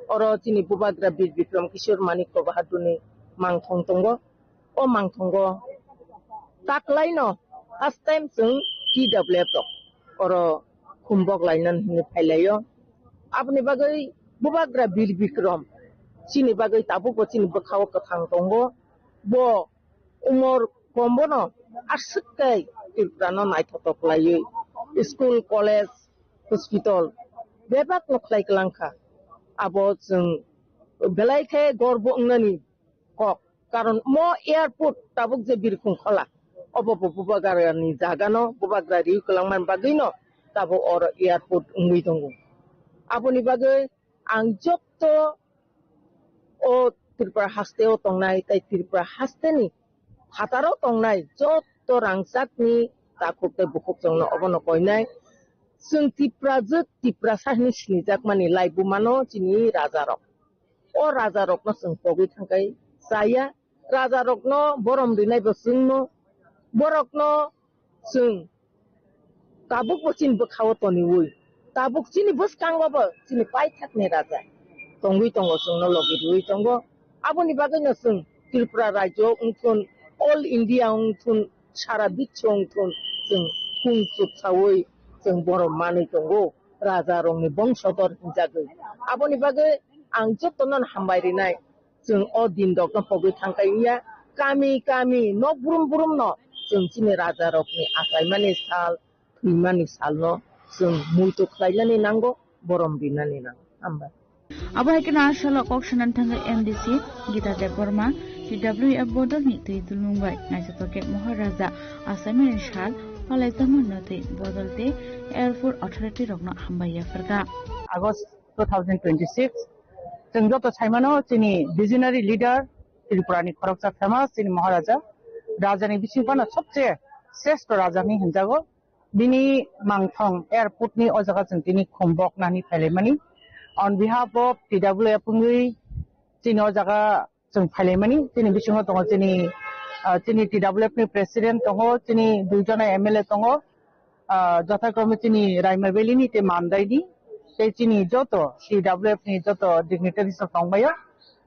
oro chini Bubagra Bir Bikram Kishore Manikya Bahadurni mangthong tongo. O mangthongo taklaino first time chwng T W F rok oro khumbok lainani hinwi phailaio. Aboni bagwi Bubagra Bir Bikram chini bagwi tabukbo chini bwkhao kwthang tongo. Bo umor kombono aswk khe Tripurano naithotok laiwi school, college, hospital bebakno khlai kwlangkha. Abo chwng belai khe gorbo wngnani kok. Karon mo airport tabuk je Birkhung khola, obo bo Bubagrani jagano, Bubagra riwi kwlangmani bagwino tabuk oro airport wngwi tongo. Aboni bagwi ang jotto o Tripura hasteo tongnai tei Tripura hasteni phataro tongnai jotto rangchakni takhuk tei bukhuk chwngno obono koinai. Chwng Tiprajwk, Tiprasa hwnwi sinijakmani laibumano chini rajarok. O rajarokno chwng pogwi thangkhai chaya. Rajarokno borom rinaibo chwngno, borokno chwng tabukbo chini bwkhao toniwi, tabuk chini bwskangobo chini paithakni raja tongwi tongo, chwngno logi rwwi tongo. Aboni bagwino chwng Tripura rajyo wngthun, all India wngthun, sara biswo wngthun, chwng kung chuksawi chwng borom manwi tongo, rajarokni bongsodor hinjagwi. Aboni bagwi ang jotono hambai rinai. Chwng o din rokno pogwi thangkhai wngya, kami kami nok brum brum no chwng chini raja rokni achaimani sal, thwimani salno chwng muitu khlainani nango, borom rinani nango. Hambai. Abo hai kheno a salo kok sanani thangwi M D C Gita Debbarma, T W F bodolni twi dulmung bai naithotok khe Maharaja achaimani sal palaijakmani twi bodol tei airport authority rokno hambai yapharkha. August two thousand twenty-six. Chwng joto saimano chini visionary leader, Tripurani khoroksa famous chini Maharaja, rajani bising phano sobse sreshto raja hinwi hinjago. Bini mangthong airport ni o jaga chwng tini khumbok nani phailaimani. On behalf of T W F wngwi chini o jaga chwng phailaimani, chini bisingo tongo chini, ah, chini T W F ni president tongo, chini dui jona M L A tongo, ah, jothakrome chini Raima Valley ni tei Mandai ni, tei chini joto T W F ni joto dignitaries rok tongbaio.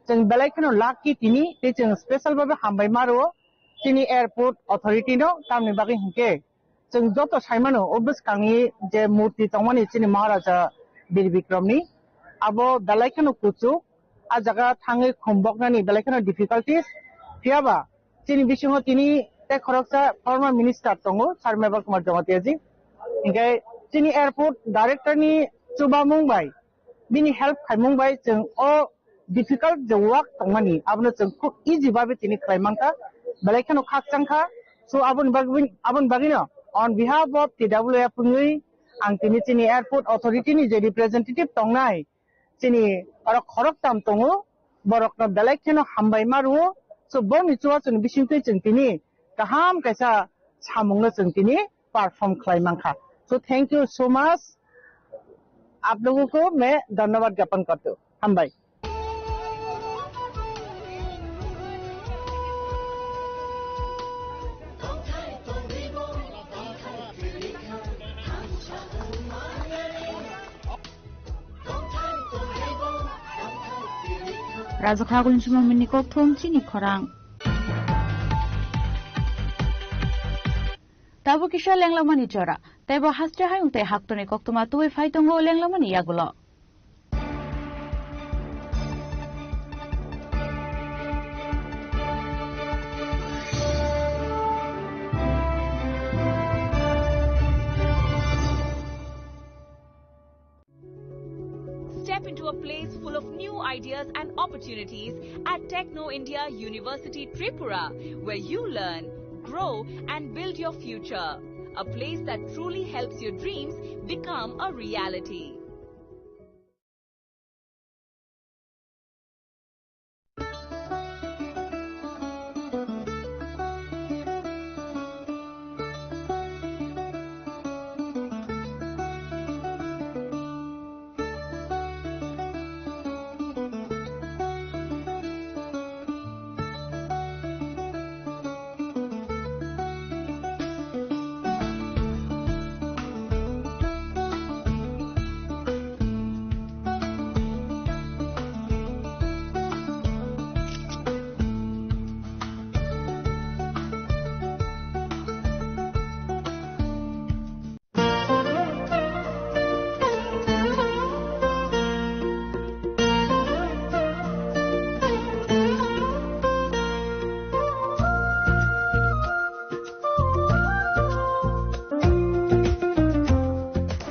Chwng belai kheno lucky tini, tei chwng special babe hambai ma rwo chini airport authority no, tamni bagwi hinkhe chwng joto saimano, o bwskangni je murti tongmani chini Maharaja Bir Bikramni, abo belai kheno kuchuk, a jaga thangwi khumboknani belai kheno difficulties. Phiyaba chini bisingo tini tei khoroksa former minister tongo, Sir Mevar Kumar Jamatia ji. Hinkhe chini airport director ni chubamung bai, bini help khaimung bai chwng o difficult je work tongmani, abono chwng khub easy babe tini khlai mankha, belai kheno khakchangkha. So aboni bagwi, aboni bagwino on behalf of T W F wngwi ang tini chini airport authority ni je representative tongnai, chini oro khoroktam tongo, borokno belai kheno hambai ma rwo. So boni chubachu ni bisingtwi chwng tini kaham kaisa samungno chwng tini perform khlai mankha. So thank you so much. आप लोगों को मैं धन्यवाद ज्ञापन करता हूँ। Hambai. Raja Khagulni chumamani kokthum chini khorang. Tabuk kisa lenglamani jora. Teibo haste hayung tei haktorni koktwma tubui phai tongo lenglamani yagulo. Step into a place full of new ideas and opportunities at Techno India University Tripura, where you learn, grow, and build your future. A place that truly helps your dreams become a reality.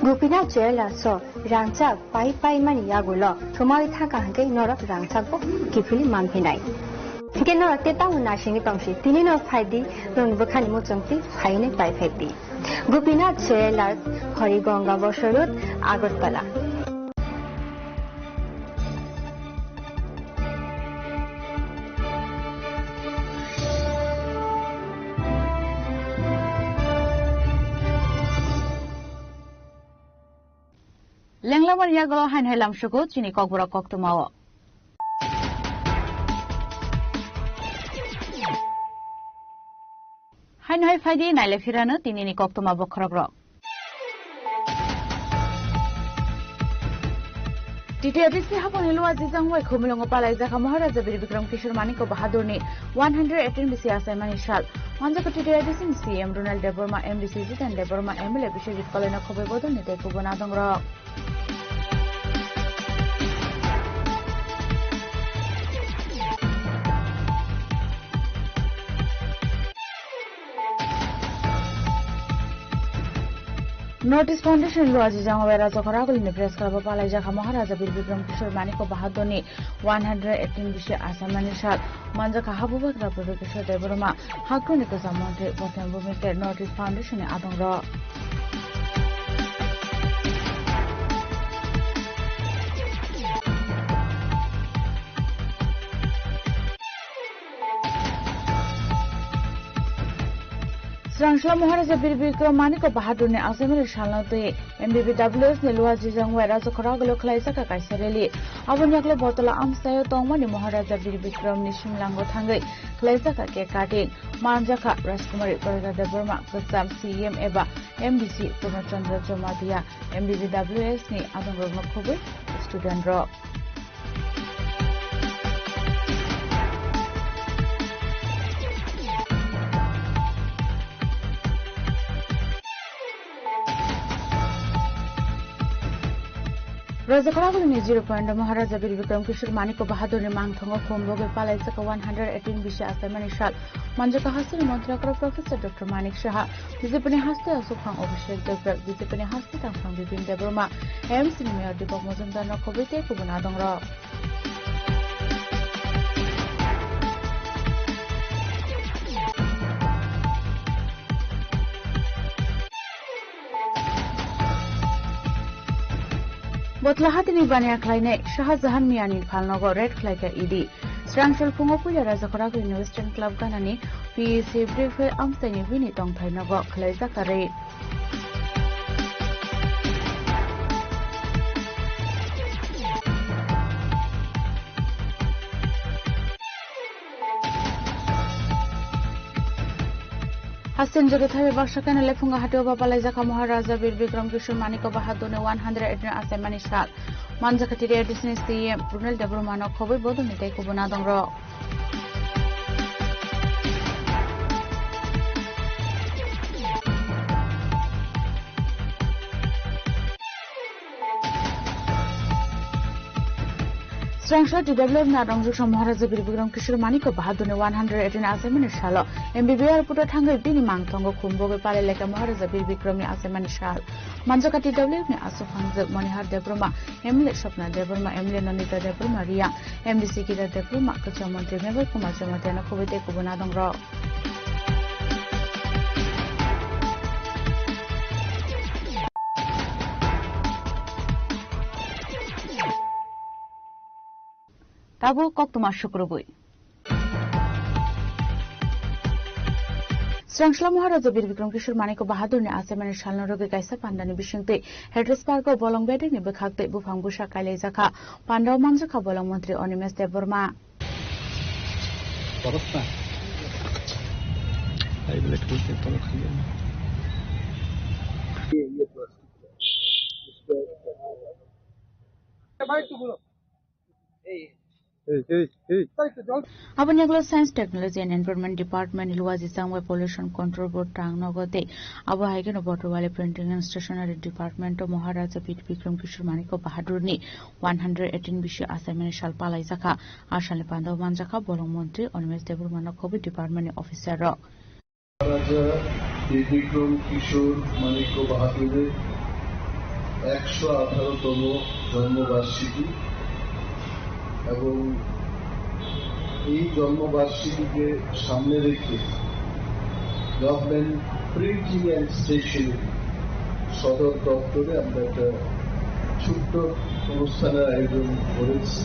Gopinath Jewellers o rangchak pai pai mani yagulo thumai thangkha hwnkhe norok rangchak bo kiphilwi manphinai. Hwnkhe norok tei tamo naisingwi tongsi, tini no phaidi, norokni bwkhani muchungtwi phainwi pai phaidi. Gopinath Jewellers, Harigonga Bosoi Road, Agartala. Lenglamani yagulo haino hai lamsugo chini kokborok koktwmao. Haino hai phaidi naile phirano tinini koktwma bokhorokrok. T T A D C haponi Luwa Jijang bai Khumulwngo palaijak kha Maharaja Bir Bikram Kishore Manikya Bahadurni one hundred eighteen bisi achaimani sal. Manjak kha T T A D C ni C M Ronald Debbarma, M D C Jiten Debbarma, M L A Biswajit Koloino khobwi bodolni tei kubun adongrok. North East Foundation Luwa Jijang bai Raja Khoragulini press club o palaijak kha Maharaja Bir Bikram Kishore Manikya Bahadurni one hundred eighteen bisi achaimani sal. Manjak kha Habubagra Professor Debbarma, Hagruni Kwcham Montri, Botham Bhumika, North East Foundation ni adongrok. Swrangchwla Maharaja Bir Bikram Manikya Bahadurni achaimani salno twi M B B W S ni Luwa Jijang bai Raja Khoragulio khwlaijak kha kaisa rally. Aboni yagulo Botala amchaio tongmani Maharaja Bir Bikramni simlango thangwi khwlaijak kha cake cutting. Manjak kha Rajkumari Parida Debbarma, Kwcham C M eba M D C Purna Chandra Jamatia, M B B W S ni adongrokno khobwi student rok. Raja Khoragulini zero point o Maharaja Bir Bikram Kishore Manikya Bahadurni mangthango khum bogwi palaijak kha one hundred eighteen bisi achaimani sal. Manjak kha hasteni montri okra Professor Doctor Manik Saha, B J P ni haste aswkphang Abhishek Debbarma, B J P ni haste tangphang Bipin Debbarma, M C ni Mayor Deepak Majumdar no khobwi tei kubun adongrok. Botla hatini baniya khlainai Shah Jahan Miani phalnogo raid khlaikha E D. Srangchwla phungo puila Raja Khoragulini Western Club ganani P A C brief amchaini bini tongthai nogo khwlaijakha raid. Western Jyoti thaibai baksa keno lephungo hatio bapalaijakha Maharaja Bir Bikram Kishore Manikya Bahadurni one hundred eighteen achaimani sal. Manjakha T D A D C ni C E M Runel Debbarma no khobwi bodolni tei kubun adongrok. Srangsa T W F ni adongjwksa Maharaja Bir Bikram Kishore Manikya Bahadurni one hundred eighteen achaimani salo M B B R puto thangwi bini mangthongo khum bogwi palai lekha Maharaja Bir Bikramni achaimani sal. Manjakha T W F ni aswk phangjak Monihar Debbarma, M L A Swapna Debbarma, M L A Nandita Debbarma Reang, M D C Giridhar Debbarma, Kwcham Montri Mevar Kumar Jamatia no khobwi tei kubun adongrok. Tabuk koktwma sukrubwi. Srangsla Maharaja Bir Bikram Kishore Manikya Bahadurni achaimani salno rwgwi kaisa pandani bisingtwi Hattiesburgo bolong bedekni bwkhaktwi buphang bwsa kailaijakha. Pandao manjakha bolong montri Animesh Debbarma. Aboni ulo Science, Technology and Environment Department ni luaji changbai Pollution Control Board tang nogo tei abo hai kheno Botwali Printing and Stationery Department o Maharaja Bir Bikram Kishore Manikya Bahadurni one hundred eighteen bisi achaimani sal palaijakha. A salni pandao manjakha bolong montri Animesh Debbarma no khobwi department ni officer rok. মহারাজা বীর বিক্রম কিশোর মাণিক্য বাহাদুরের একশো আঠারোতম জন্মবার্ষিকী এবং এই জন্মবার্ষিকীকে সামনে রেখে গভর্নমেন্ট প্রিন্টিং অ্যান্ড স্টেশনারি সদর দপ্তরে আমরা একটা ছোট্ট অনুষ্ঠানের আয়োজন করেছি।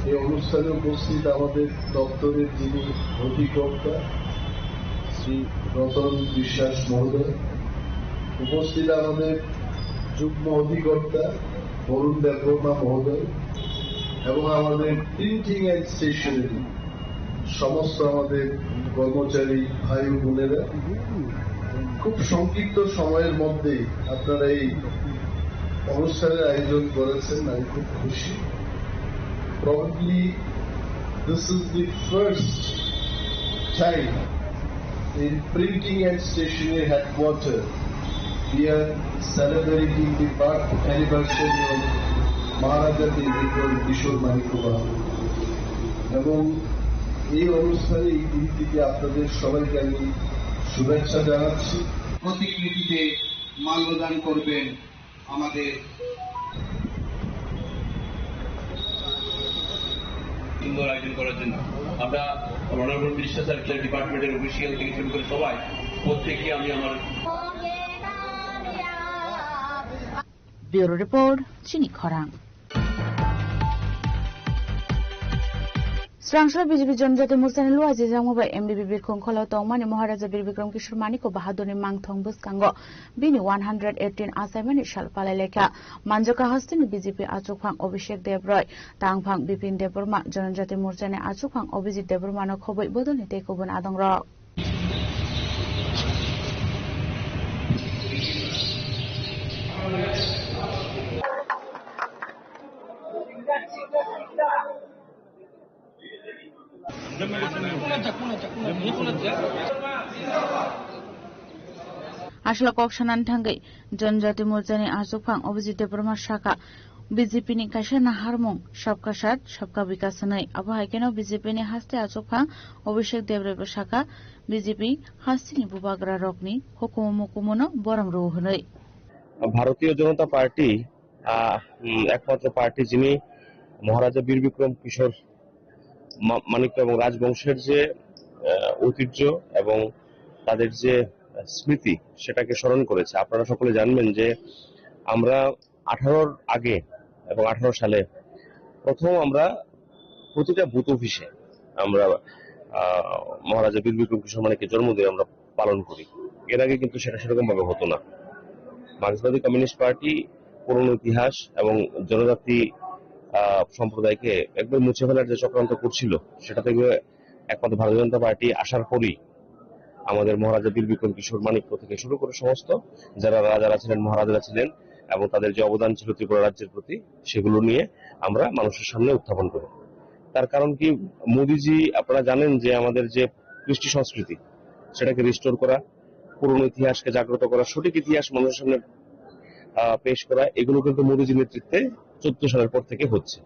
এই অনুষ্ঠানে উপস্থিত আমাদের দপ্তরের যিনি অধিকর্তা শ্রী রতন বিশ্বাস মহোদয়, উপস্থিত আমাদের যুগ্ম অধিকর্তা বরুণ দেববর্মা মহোদয় এবং আমাদের প্রিন্টিং অ্যান্ড স্টেশনারি সমস্ত আমাদের কর্মচারী ভাই ও বোনেরা, খুব সংক্ষিপ্ত সময়ের মধ্যেই আপনারা এই অনুষ্ঠানের আয়োজন করেছেন, আমি খুব খুশি। Probably this is the first time in Printing and Stationery Headquarter we are celebrating the birth anniversary of Maharaja Bir Bikram Kishore Manikya Bahadur. এবং এই অনুষ্ঠানে এই দিন থেকে আপনাদের সবাইকে আমি শুভেচ্ছা জানাচ্ছি। প্রতিকৃতিতে মাল্যদান করবেন আমাদের সুন্দর আয়োজন করার জন্য। আমরা অনারেবল মিনিস্টার স্যার, ডিপার্টমেন্টের অফিসিয়াল থেকে শুরু করে সবাই, প্রত্যেককে আমি আমার Bureau Report, Chini Khorang. Srangsa B J P Janjati Morchani luajijakma bai M B B birkhong kholo tongmani Maharaja Bir Bikram Kishore Manikya Bahadurni mangthong bwskango bini one hundred eighteen achaimani sal palai lekha. Manjakha hasteni B J P achukphang Abhishek Deb Roy, tangphang Bipin Debbarma, Janjati Morchani achukphang Abhijit Debbarmano khobwi bodolni tei kubun adongrok. Aswk kok sanani thangwi Janjati Morchani achukphang Abhijit Debbarma sakha, B J P ni kaisa naharmung Sabka Saath, Sabka Vikas hwnwi. Abo hai kheno B J P ni haste achukphang Abhishek Deb Roy bo sakha, B J P hasteni bubagra rokni hukumu mukumuno borom rw hwnwi. ভারতীয় জনতা পার্টি, আহ, উম, একমাত্র পার্টি যিনি মহারাজা বীর বিক্রম কিশোর মা-, মাণিক্য এবং রাজবংশের যে, আহ, ঐতিহ্য এবং তাদের যে, আহ, স্মৃতি, সেটাকে স্মরণ করেছে। আপনারা সকলে জানবেন যে আমরা আঠারোর আগে এবং আঠারো সালে প্রথম আমরা প্রতিটা বুথ অফিসে আমরা, আহ, মহারাজা বীর বিক্রম কিশোর মানিক্যের জন্মদিন আমরা পালন করি। এর আগে কিন্তু সেটা সেরকম ভাবে হতো না। মার্ক্সবাদী কমিউনিস্ট পার্টি পুরনো ইতিহাস এবং জনজাতি, আহ, সম্প্রদায়কে একবার মুছে ফেলার যে চক্রান্ত করছিল, সেটা থেকে একমাত্র ভারতীয় জনতা পার্টি আসার পরই আমাদের মহারাজা বীর বিক্রম কিশোর মাণিক্য থেকে শুরু করে সমস্ত যারা রাজারা ছিলেন, মহারাজারা ছিলেন এবং তাদের যে অবদান ছিল ত্রিপুরা রাজ্যের প্রতি, সেগুলো নিয়ে আমরা মানুষের সামনে উত্থাপন করি। তার কারণ কি, মোদিজি, আপনারা জানেন যে আমাদের যে কৃষ্টি সংস্কৃতি, সেটাকে রিস্টোর করা, পুরনো ইতিহাসকে জাগ্রত করা, সঠিক ইতিহাস মানুষের সামনে আহ, পেশ করা, এগুলো কিন্তু মোদিজির নেতৃত্বে চোদ্দ সালের পর থেকে হচ্ছে।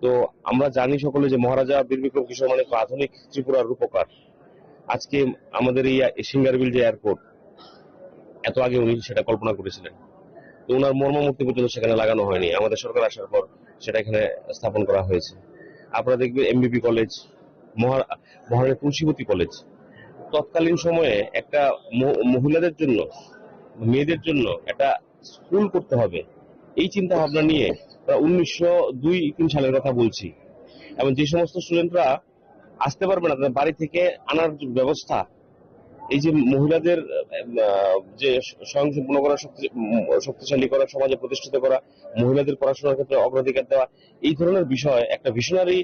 তো আমরা জানি সকলে যে মহারাজা বীর বিক্রম কিশোর মাণিক্য আধুনিক ত্রিপুরার রূপকার। আজকে আমাদের এই সিঙ্গারবিল যে এয়ারপোর্ট, এত আগে উনি সেটা কল্পনা করেছিলেন। তো ওনার মর্মমূর্তি পর্যন্ত সেখানে লাগানো হয়নি, আমাদের সরকার আসার পর সেটা এখানে স্থাপন করা হয়েছে। আপনারা দেখবেন এমবিপি কলেজ, মহা-, মহারানী তুলসীবতী কলেজ, তৎকালীন সময়ে একটা ম-, মহিলাদের জন্য, মেয়েদের জন্য একটা স্কুল করতে হবে, এই চিন্তা ভাবনা নিয়ে প্রায় উনিশশো দুই তিন সালের কথা বলছি। এবং যে সমস্ত স্টুডেন্টরা আসতে পারবে না, তাদের বাড়ি থেকে আনার যে ব্যবস্থা, এই যে মহিলাদের আহ, যে স্বয়ং সম্পূর্ণ করা, শক্তি, উম, শক্তিশালী করা, সমাজে প্রতিষ্ঠিত করা, মহিলাদের পড়াশোনার ক্ষেত্রে অগ্রাধিকার দেওয়া, এই ধরনের বিষয় একটা ভিশনারি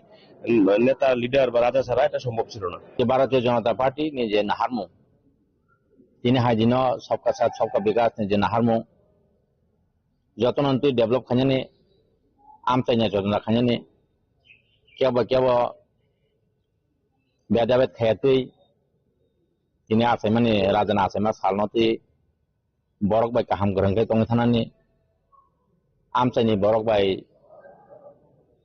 নেতা, লিডার বা রাজা ছাড়া এটা সম্ভব ছিল না। Bharatiya Janata Party ni je naharmung, tini hai dino sabka saath sabka vikas ni je naharmung, jotono twi develop khainani, amchaini jotono khainani, kebo kebo bedabet khaya twi tini achaimani, rajani achaima salno twi borok bai kaham kwrwng khe tongwi thanani, amchaini borok bai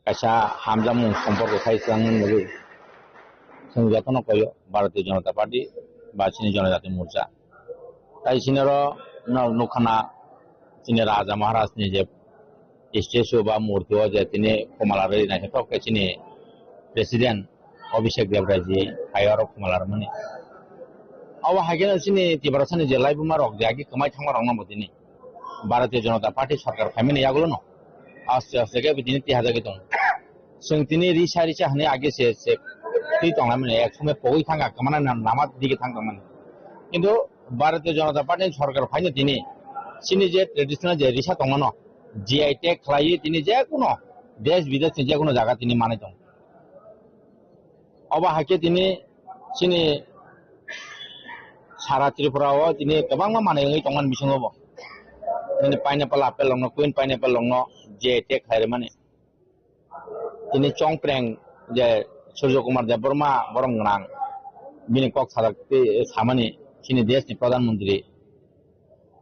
kaisa hamjakmung somporko khai swlangmani bagwi chwng jotono koyo Bharatiya Janata Party ba chini Janajati Morcha. Tai chini oro no nukha na chini Raja Maharaj ni je statue ba murti o je tini khumala rwi naithothok khe chini president Abhishek Debbarma ji hai oro khumala rwmani. Abo hai kheno chini Tiprasani je laibuma rok je agi kwmai thangma rok no bo tini Bharatiya Janata Party sarkar phaimani yagulo no aste aste khe tini tihajagwi tongo. Chwng tini risa risa hwnwi age se, se twi tonglaimani, ek somoi pogwi thangkha, kwmana na-, lama digi thang tongmani. Kintu Bharatiya Janata Party ni sarkar phaino tini chini je traditional je risa tongmano, G I tag khlaiwi tini jekuno desh bidesh ni jekuno jaga tini manwi tongo. Obo hai khe tini chini sara Tripura o tini kwbangma manwi wngwi tongmani bisingo bo. Tini pineapple, apple rokno, queen pineapple rokno G I tag khlai rwmani. Tini chongpreng je Surjo Kumar Debbarma borom gwnang, bini kok sajak tei samani chini desh ni Pradhan Mantri.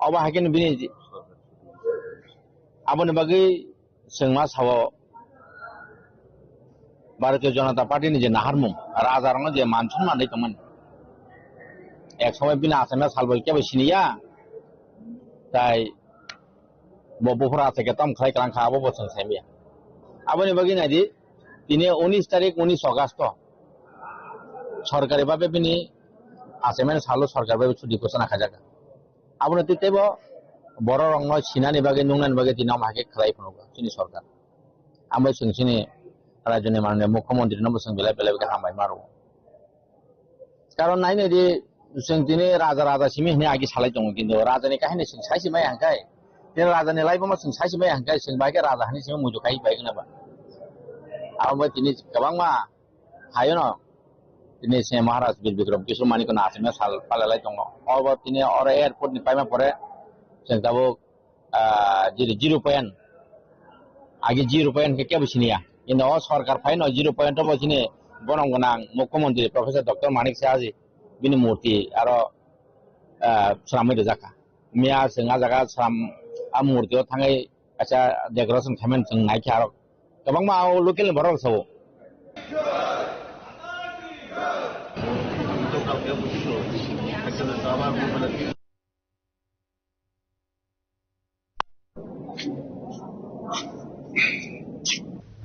Obo hai khe bini, aboni bagwi chwng ma sao Bharatiya Janata Party ni je naharmung, raja rokno je man sonman rwi tongmani. Ek somoi bini achaima salbo kebo siniya, tai bo buphuru achai khe tamo khlai kwlang kha, abo bo chwng saimaya. Aboni bagwi naidi, tini unis tarik, unis August o sorkari bhabe bini achaimani salo sorkari bhabe chuti ghosona khaijak. Abono tei teibo borok rokno sinani bagwi, nungnani bagwi tini omo hai khe khlai phunukgo chini sorkar. Amo chwng chini rajyoni mananiya mukhyamantri no bo chwng belai belai khe hambai ma rwo. Karon nai nai di, chwng tini raja raja simi hwnwi agi salai tongo, kintu rajani kahini chwng sai se maya hwnkhai, tini rajani laibuma chwng sai se maya hwnkhai, chwng bai khe raja hwnwi simi muitu khai bai khna ba. Abo bai tini kwbangma haino tini se Maharaj Bir Bikram Kishore Manikno achai sal palalai tongo. Obo tini oro airport ni paima pore chwng tabuk ah, zero, zero point, agi zero point khe kebo siniya. Kintu o sorkar phaino zero point o bo chini borom gwnang mukhyamantri Professor Doctor Manik Saha ji bini murti aro, ah, swnamwi rwjak kha. Miya chwng a jaga swnam a murti o thangwi kaisa decoration khaimani chwng naikha aro kwbangma o local ni borok rok sao.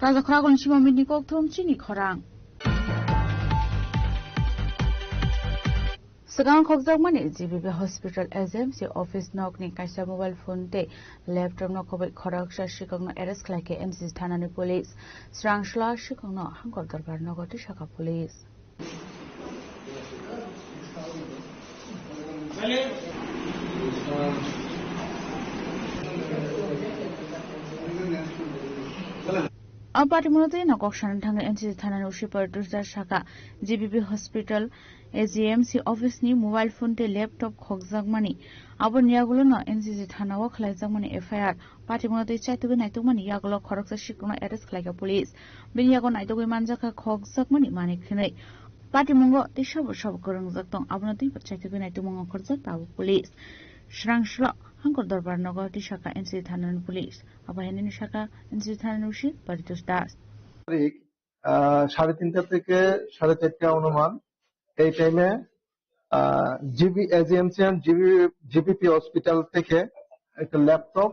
Raja khorang ni sima mini kok thum chini khorang. Swkang khokjakmani G B B hospital H M C office nok ni kaisa mobile phone tei laptop no khoboi khoroksa sikok no arrest khlai khe M C thana ni police. Srang sla sikok no Hangkor Dorbar nogo twi saka police. A patimono twi no kok sana thangwi N C C thanani usi Paritosh Das saka, G B P hospital, A G M C office ni mobile phone tei laptop khokjakmani. Aboni yagulo no N C C thana o khlaijakmani F I R. Patimono twi chaitugwi naitukmani yagulo khoroksa sikrokno arrest khlaikha police. Bini yago naitugwi manjakha khokjakmani manik hinwi. Patimungo tei sabo sabo kwrwngjak tong, abono twi bo chaitugwi naitukmung ongkhorjak tabuk police. Srang srok Hangkor Dorbar nogo twi saka N C C thanani police. Abo hinwi saka N C C thanani usi Paritosh Das. তারিখ, আহ, সাড়ে তিনটা থেকে সাড়ে চারটা অনুমান, এই টাইমে, আহ, GB, AGMC and GB, GBP hospital থেকে একটা ল্যাপটপ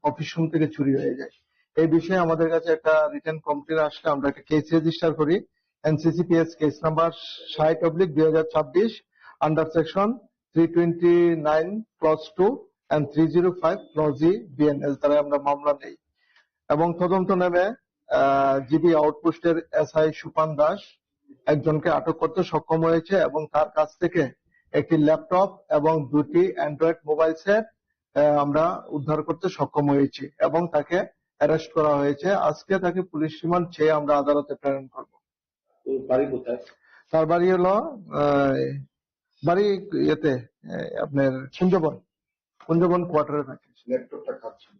অফিস রুম থেকে চুরি হয়ে যায়। এই বিষয়ে আমাদের কাছে একটা রিটেন কমপ্লেন আসলে আমরা একটা কেস রেজিস্টার করি, এনসিসিপিএস কেস নাম্বার ষাট অবলিক দুই হাজার ছাব্বিশ, under section three twenty nine clause two and three zero five clause E BNS দ্বারা আমরা মামলা নেই। এবং তদন্ত নেমে, আহ, জিবি আউটপোস্টের এসআই সুপান দাস একজনকে আটক করতে সক্ষম হয়েছে এবং তার কাছ থেকে একটি ল্যাপটপ এবং দুটি অ্যান্ড্রয়েড মোবাইল সেট, আহ, আমরা উদ্ধার করতে সক্ষম হয়েছি এবং তাকে অ্যারেস্ট করা হয়েছে। আজকে তাকে পুলিশ রিমান্ড চেয়ে আমরা আদালতে প্রেরণ করব। ওর বাড়ি কোথায়? তার বাড়ি হলো, আহ, বাড়ি ইয়েতে, আহ, আপনার কুঞ্জবন, কুঞ্জবন কোয়ার্টারে থাকে। ল্যাপটপটা কার ছিল?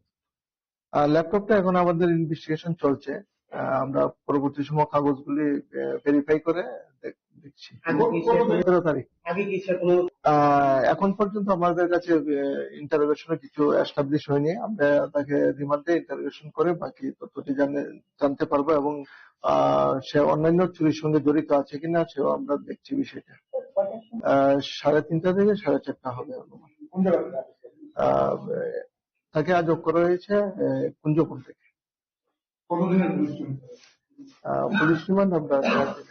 আর ল্যাপটপটা এখন আমাদের ইনভেস্টিগেশন চলছে। আহ, আমরা পরবর্তী সময় কাগজগুলি, আহ, ভেরিফাই করে দেখ-, দেখছি। আগে কি সে কোনো, সতেরো তারিখ। আগে কি সে কোনো আহ, এখন পর্যন্ত আমাদের কাছে, আহ, ইন্টারোগেশনে কিছু এস্টাবলিশ হয়নি। আমরা তাকে রিমান্ডে ইন্টারোগেশন করে বাকি তথ্যটি জানে-, জানতে পারবো এবং, আহ, সে অন্যান্য চুরির সঙ্গে জড়িত আছে কিনা সেও আমরা দেখছি বিষয়টা। আহ, সাড়ে তিনটা থেকে সাড়ে চারটা হবে অনুমান। কোন জায়গা থেকে আসছে? আহ, তাকে আটক করা হয়েছে, আহ, কুঞ্জপুর থেকে। কতদিনের পুলিশ রিমান্ড? আহ, পুলিশ রিমান্ড আমরা রাখবো।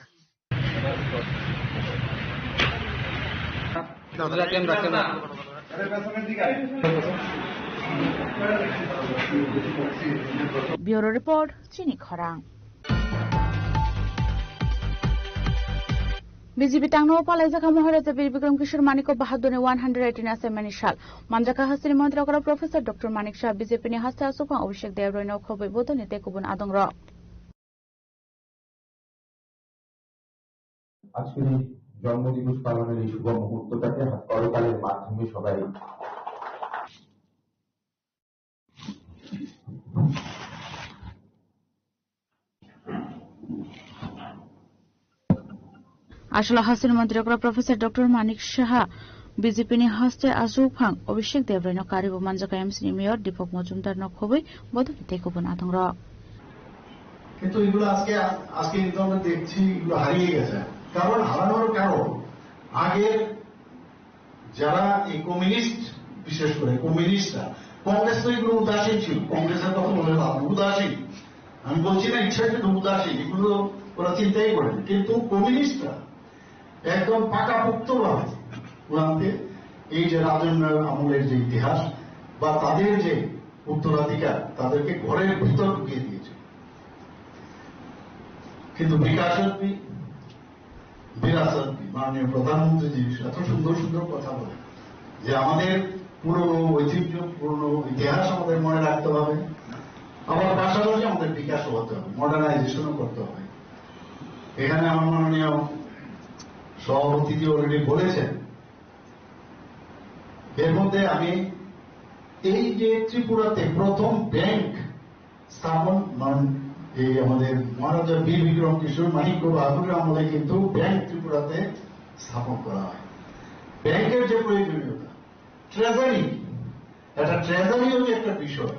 Bureau report, Chini Khorang. B J P tangno palaijak ha Maharaja Bir Bikram Kishore Manik Bahadur ni one hundred eighteen achaimani sal. Manjakha hasteni montri okra Professor Doctor Manik Saha B J P ni haste aswk phang Abhishek Dev Roy no khobwi bodol ni tei kubun adong rok. আজকের এই জন্মদিবস পালনের এই শুভ মুহূর্তটাকে হাত করতালির মাধ্যমে সবাই Aswk hasteni montri okra Professor Doctor Manik Saha B J P ni haste aswk phang Abhishek Dev Roy no karibo manjakha M C ni mayor Deepak Majumdar no khobwi bodol tei kubun adong rok. কিন্তু এগুলো আজকে, আজকে কিন্তু আমরা দেখছি এগুলো হারিয়ে গেছে। কারণ হারানোর কারণ আগের যারা এই কমিউনিস্ট, বিশেষ করে কমিউনিস্টরা, কংগ্রেস তো এগুলো উদাসীন ছিল, কংগ্রেসের কথা বলে লাভ নেই, উদাসীন। আমি বলছি না ইচ্ছাকৃত উদাসীন, এগুলো ওরা চিন্তাই করেনি। কিন্তু কমিউনিস্টরা একদম পাকাপোক্তভাবে ওনাকে এই যে রাজেন্দ্র আমলের যে ইতিহাস বা তাদের যে উত্তরাধিকার, তাদেরকে ঘরের ভিতর ঢুকিয়ে দিয়েছে। কিন্তু বিকাশ বিরাসত, মাননীয় প্রধানমন্ত্রীজি এত সুন্দর সুন্দর কথা বলেন যে আমাদের পুরনো ঐতিহ্য, পুরনো ইতিহাস আমাদের মনে রাখতে হবে, আবার পাশাপাশি আমাদের বিকাশও হতে হবে, মডার্নাইজেশনও করতে হবে। এখানে আমার মাননীয় সভাপতিজি অলরেডি বলেছেন, এর মধ্যে আমি এই যে ত্রিপুরাতে প্রথম ব্যাংক স্থাপন, মানে, এই আমাদের মহারাজা বীর বিক্রম কিশোর মাণিক্য বাহাদুরের আমলে কিন্তু ব্যাংক ত্রিপুরাতে স্থাপন করা হয়। ব্যাংকের যে প্রয়োজনীয়তা, ট্রেজারি, একটা ট্রেজারিও যে একটা বিষয়,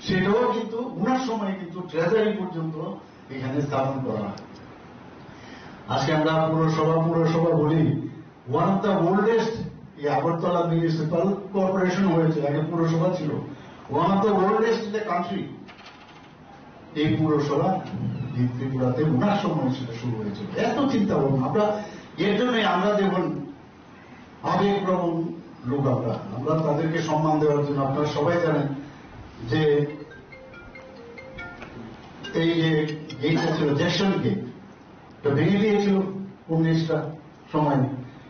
সেটাও কিন্তু ওনার সময় কিন্তু ট্রেজারি পর্যন্ত এখানে স্থাপন করা হয়। আজকে আমরা পুরসভা, পুরসভা বলি, one of the oldest, এই আগরতলা মিউনিসিপাল কর্পোরেশন হয়েছে, আগে পুরসভা ছিল, one of the oldest in the country। এই পুরসভা এই ত্রিপুরাতে ওনার সময় সেটা শুরু হয়েছিল। এত চিন্তা ভাবনা, আমরা এর জন্যই আমরা দেখুন আবেগপ্রবণ লোক, আমরা আমরা তাদেরকে সম্মান দেওয়ার জন্য, আপনারা সবাই জানেন যে এই যে গেটটা ছিল, জ্যাকসন গেট, তো ভেঙে দিয়েছিল কমিউনিস্টরা সময়,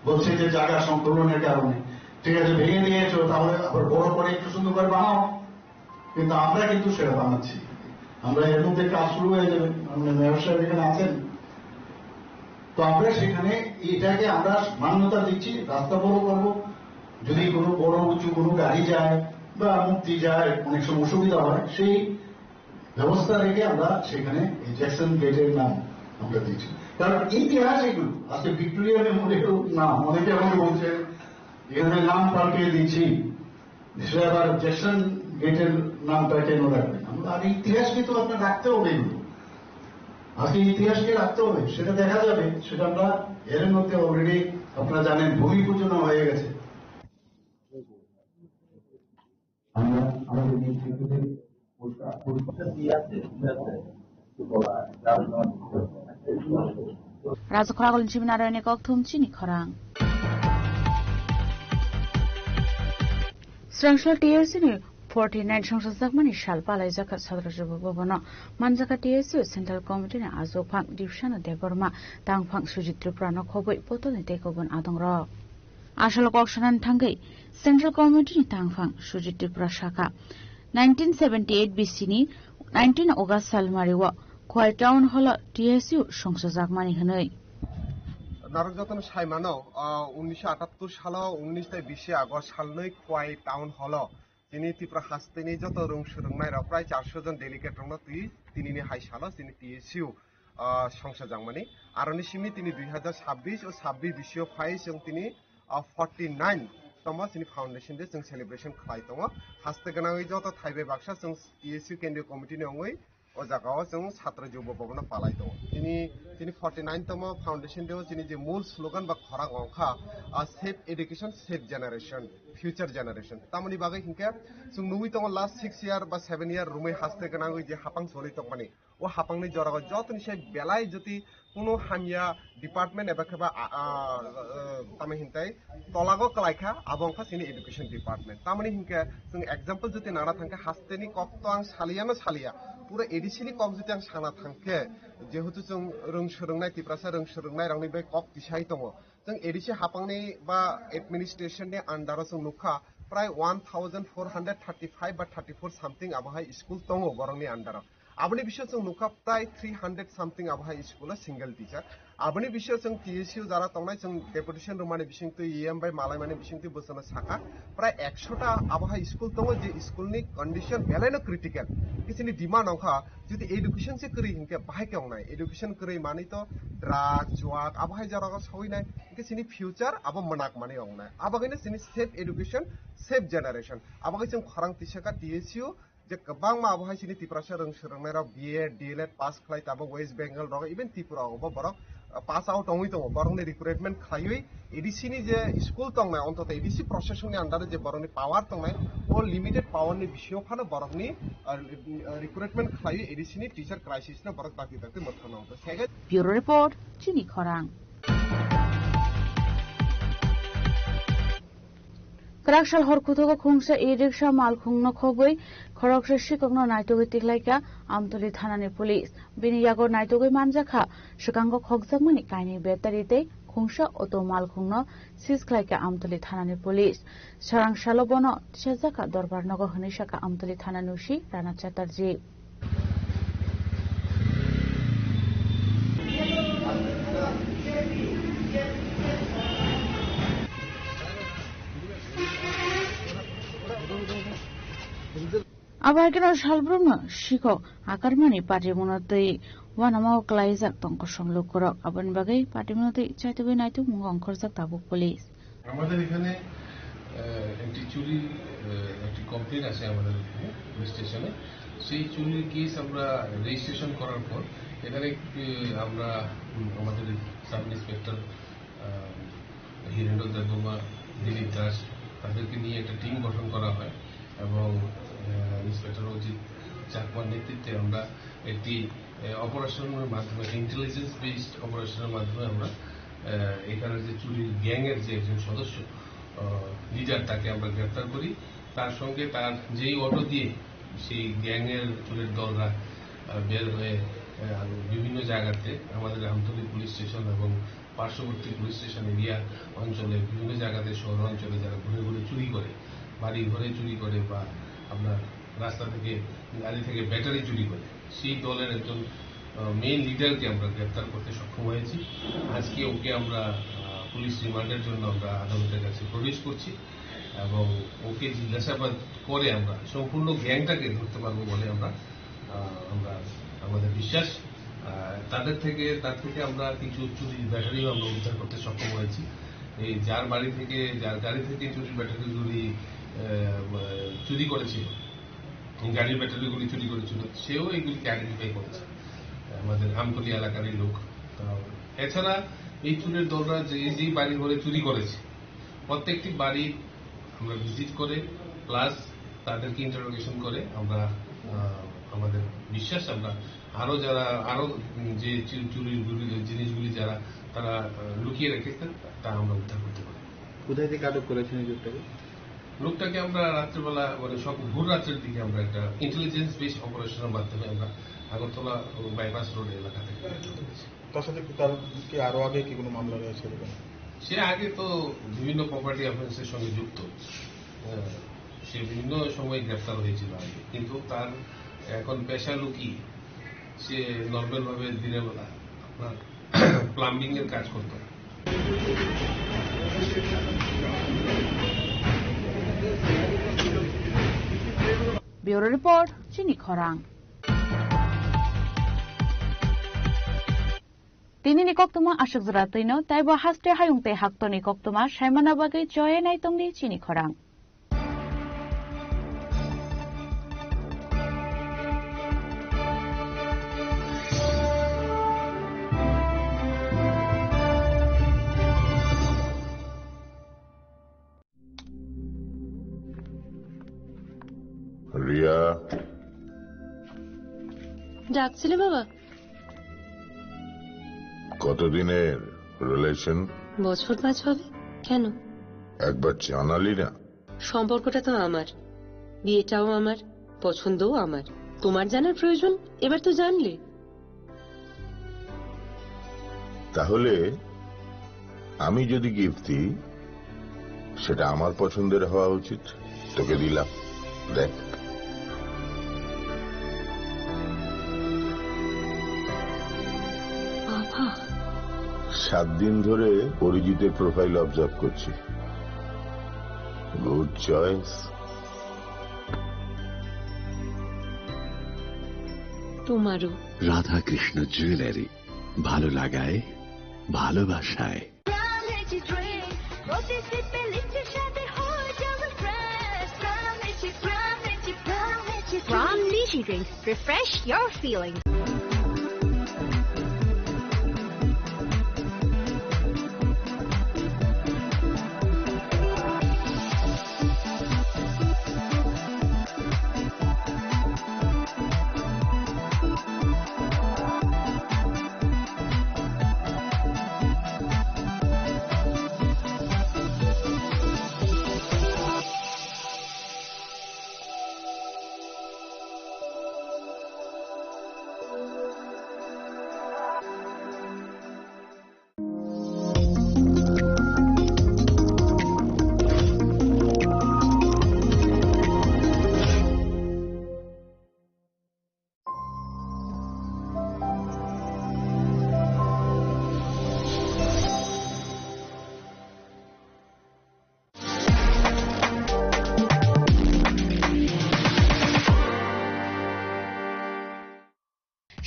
বলছে যে জায়গা সংকুলনের কারণে। ঠিক আছে, ভেঙে দিয়েছো, তাহলে আবার বড় করে একটু সুন্দর করে বানাও। কিন্তু আমরা কিন্তু সেটা বানাচ্ছি। আমরা এর মধ্যে কাজ শুরু হয়ে যাবে, আমাদের মেয়র সাহেব এখানে আছেন। তো আমরা সেখানে এটাকে আমরা মান্যতা দিচ্ছি, রাস্তা বড় করবো। যদি কোনো বড় উঁচু কোনো গাড়ি যায় বা মূর্তি যায়, অনেক সময় অসুবিধা হয়, সেই ব্যবস্থা রেখে আমরা সেখানে এই জ্যাকসন গেটের নাম আমরা দিয়েছি। কারণ ইতিহাস এগুলো, আজকে ভিক্টোরিয়া মেমোরিয়াল নাম, অনেকে আমাকে বলছে এখানে নাম পাল্টিয়ে দিচ্ছি, সেটা আবার জ্যাকসন গেটের নামটা কেন রাখবেন? আমরা আগে ইতিহাসকে তো আপনার রাখতে হবে এগুলো, আজকে ইতিহাসকে রাখতে হবে, সেটা দেখা যাবে। সেটা আমরা এর মধ্যে অলরেডি, আপনারা জানেন, ভূমি পূজনও হয়ে গেছে। আমরা আমাদের নেতৃত্বদের পুরস্কার, পুরস্কার Raja Khorang Chibinaro ni kok thum chini khorang. Srangsa T R C ni forty nine songsa jakmani sal palai jakha Sadra Jubak Bhavan o manjakha T S U Central Committee ni Ajok Phang Divsana Debbarma, Tang Phang Sujit Tripura no khobwi potol ni tei kubun adong rok. Asol kok sanan thangwi Central Committee ni tangphang Sujit Tripura sakha, nineteen seventy eight B C ni nineteen August salmari o Khowai Town Hall o T S U songsajakmani hwnwi. Narok jotono sai mano, ah, unnisho atattor salo unnish tei bish August salnwi Khowai Town Hall o chini Tripura hasteni joto rwng swrwngnairok prai charso jon delegate rokno twi tinini hai salo chini T S U ah, songsa jangmani. Aroni simi tini dui hazar sabbish o sabbish bisio phai chwng tini, ah, forty nine tamo chini foundation day chwng celebration khlai tongo. Haste gwnangwi joto thaibai baksa chwng T S U Kendriya Committee ni wngwi o jaga o chwng Chhatra Jubo Bhavan o palai tongo. Tini, tini forty nine tamo foundation day o chini je mul slogan ba khorang wngkha, ah, Safe Education, Safe Generation, Future Generation. Tamoni bagwi hinkhe chwng nugwi tongo last six year ba seven year romwi haste gwnangwi je hapang choli tongmani. O hapangni jorao jotoni se belai joti kuno hamya department eba khe ba, a, a, a, tamo hintai tolago kwlaikha, abo wngkha chini education department. Tamoni hinkhe chwng example joti nana thangkhe hasteni kok to ang saliyano saliya, pura A D C ni kok joti ang sana thangkhe, jehetu chwng rwng swrwngnai, Tiprasa rwng swrwngnai rokni bai kok tisai tongo. Chwng A D C hapangni ba administration ni under o chwng nukha, prai one thousand four hundred thirty five ba thirty four something abo hai school tongo borokni under o. Aboni bisingo chwng nukha prai three hundred something abo hai school o single teacher. Aboni bisingo chwng T S U jara tongnai chwng deputation rwmani bisingtwi E M bai malaimani bisingtwi bochano sakha prai ekshota abo hai school tongo je school ni condition belaino critical. Kisini demand ongkha jodi education se kwrwi hinkhe bahai khe ongnai. Education kwrwi manwi to drug, juag abo hai jora o sawinai. Hinkhe chini future abo mwnak manwi ongnai. Abo kaino chini safe education, safe generation. Abo khe chwng khorang tisaka T S U je kwbangma abo hai chini Tiprasa rwng swrwngnai rok B Ed, D L Ed pass khlai tabuk West Bengal rok, even Tripura rok bo borok, uh, pass out wngwi tongo. Borokni recruitment khlaiwi A D C ni je school tongnai, ontoto A D C procession ni under o je borokni power tongnai, o limited power ni bisingo phano borokni, uh, uh, recruitment khlaiwi A D C ni teacher crisis no borok dakti dakti mwthangna wngkha. Second Bureau Report, Chini Khorang. Kwrak sal hor kuthugo khungsa e-rickshaw malkhungno khogwi khoroksa sikokno naitugwi tiklaikha Amtoli thanani police. Bini yago naitugwi manjakha swkango khokjakmani kainwi battery tei khungsa auto malkhungno seize khlaikha Amtoli thanani police. Swrang salo bono tisajakha dorbar nogo hwnwi sakha Amtoli thanani O C Rana Chatterjee. Abo hai kheno salbrumno sikok akarmani patimungno twi uanama o klaijak tong kosom lukurok. Aboni bagwi patimungno twi chaitugwi naitukmungo ongkhorjak tabuk police. আমাদের এখানে, আহ, একটি চুরির, আহ, একটি কমপ্লেন আসে আমাদের এখানে পুলিশ স্টেশনে। সেই চুরির কেস আমরা রেজিস্ট্রেশন করার পর এখানে একটি আমরা, উম, আমাদের সাব ইন্সপেক্টর, আহ, হীরেন্দ্র দেববর্মা, দিলীপ দাস, তাদেরকে নিয়ে একটা টিম গঠন করা হয় এবং, আহ, ইন্সপেক্টর অজিত চাকমার নেতৃত্বে আমরা একটি, আহ, অপারেশনের মাধ্যমে, ইন্টেলিজেন্স বেসড অপারেশনের মাধ্যমে আমরা, আহ, এখানে যে চুরির গ্যাংয়ের যে একজন সদস্য, আহ, লিডার, তাকে আমরা গ্রেপ্তার করি। তার সঙ্গে তার যেই অটো দিয়ে সেই গ্যাংয়ের চুরের দলরা, আহ, বের হয়ে, আহ, বিভিন্ন জায়গাতে আমাদের আমতলী পুলিশ স্টেশন এবং পার্শ্ববর্তী পুলিশ স্টেশন এরিয়া অঞ্চলে, বিভিন্ন জায়গাতে, শহর অঞ্চলে যারা ঘুরে ঘুরে চুরি করে, বাড়ি ঘরে চুরি করে বা আপনার রাস্তা থেকে, গাড়ি থেকে ব্যাটারি চুরি করে সেই দলের একজন মেইন লিডারকে আমরা গ্রেপ্তার করতে সক্ষম হয়েছি। আজকে ওকে আমরা আহ, পুলিশ রিমান্ডের জন্য আমরা আদালতের কাছে প্রডিউস করছি এবং ওকে জিজ্ঞাসাবাদ করে আমরা সম্পূর্ণ গ্যাংটাকে ধরতে পারবো বলে আমরা আহ, আমরা আমাদের বিশ্বাস। আহ, তাদের থেকে তার থেকে আমরা কিছু চুরির ব্যাটারিও আমরা উদ্ধার করতে সক্ষম হয়েছি। এই যার বাড়ি থেকে, যার গাড়ি থেকে চুরির ব্যাটারিগুলি আহ, চুরি করেছিল, গাড়ির ব্যাটারিগুলি চুরি করেছিল, সেও এগুলিকে আইডেন্টিফাই করেছে, আমাদের আমতলী এলাকারই লোক। তো এছাড়া এই চুরের দলরা যে, এই যে বাড়ি ঘরে চুরি করেছে, প্রত্যেকটি বাড়ি আমরা ভিজিট করে, প্লাস তাদেরকে ইন্টারোগেশন করে আমরা আহ, আমাদের বিশ্বাস, আমরা আরো যারা আরো যে চু- চুরির গুলি- জিনিসগুলি যারা তারা আহ, লুকিয়ে রেখেছেন, তা আমরা উদ্ধার করতে পারি। কোথায় থেকে আটক করেছেন এই লোকটাকে? লোকটাকে আমরা রাত্রেবেলা, মানে, সব ভোর রাত্রের দিকে আমরা একটা ইন্টেলিজেন্স বেস অপারেশনের মাধ্যমে আমরা আগরতলা বাইপাস রোড এলাকা থেকে গ্রেপ্তার করেছি। তার সাথে কি, তার কি আরো আগে কি কোনো মামলা রয়েছে এরকম? সে আগে তো বিভিন্ন প্রপার্টি অফেন্সের সঙ্গে যুক্ত। হ্যাঁ, সে বিভিন্ন সময় গ্রেপ্তার হয়েছিল আগে, কিন্তু তার এখন পেশা লুকি, সে নর্মাল ভাবে দিনের বেলা আপনার প্লাম্বিং এর কাজ করতো। Bureau Report, Chini Khorang. Tini ni koktwma aswk jora twino, taibo haste hayung tei haktorni koktwma saimana bagwi choye naitongdi chini khorang. Riya. ডাকছিলে বাবা? কতদিনের রিলেশন? বছর পাঁচ হবে। কেন? একবার জানালি না। সম্পর্কটা তো আমার, বিয়েটাও আমার, পছন্দও আমার। তোমার জানার প্রয়োজন, এবার তো জানলে। তাহলে আমি যদি গিফট দিই, সেটা আমার পছন্দের হওয়া উচিত। তোকে দিলাম, দেখ। বাবা। সাত দিন ধরে অরিজিতের প্রোফাইল অবজার্ভ করছি। Good choice. তোমারও। রাধাকৃষ্ণ জুয়েলারি, ভালো লাগায়, ভালোবাসায়। Prime Energy drink, প্রতি সিপে লিচ্ছে স্বাদে হয়ে যাবে fresh. Prime Energy, Prime Energy, Prime Energy drink. Prime Energy drink, refresh your feelings.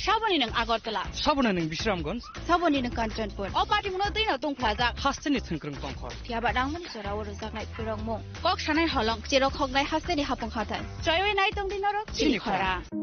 Saboni nwng Agartala. Saboni nwng Bisramganj. Saboni nwng Kanchanpur. O party muno twi no tongphlajak. Hasteni thwngkwrwng tongkhor. Phiyaba nangmani jorao rwjaknai phwrwngmung. Kok sanai holong, cherok hoknai hasteni hapung hathai. Choiwi nai tongdi norok chini khorang.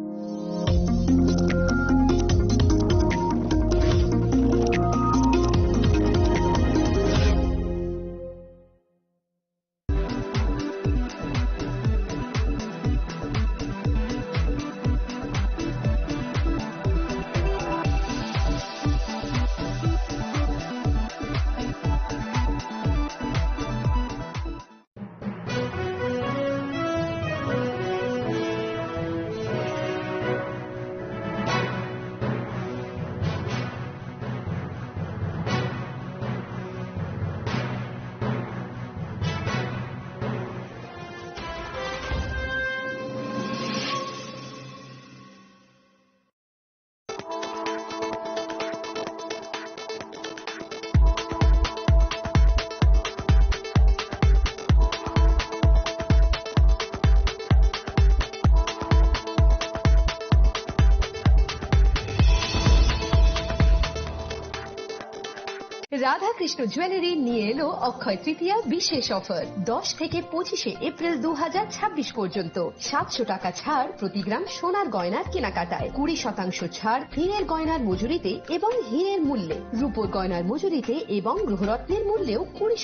Radhakrishna jewellery নিয়ে এলো অক্ষয় তৃতীয়া বিশেষ অফার। দশ থেকে পঁচিশে এপ্রিল দু হাজার ছাব্বিশ পর্যন্ত সাতশো টাকা ছাড় প্রতি গ্রাম সোনার গয়নার কেনাকাটায়, কুড়ি শতাংশ ছাড় হীরের গয়নার মজুরিতে এবং হীরের মূল্যে, রূপোর গয়নার মজুরিতে এবং গ্রহরত্নের মূল্যেও কুড়ি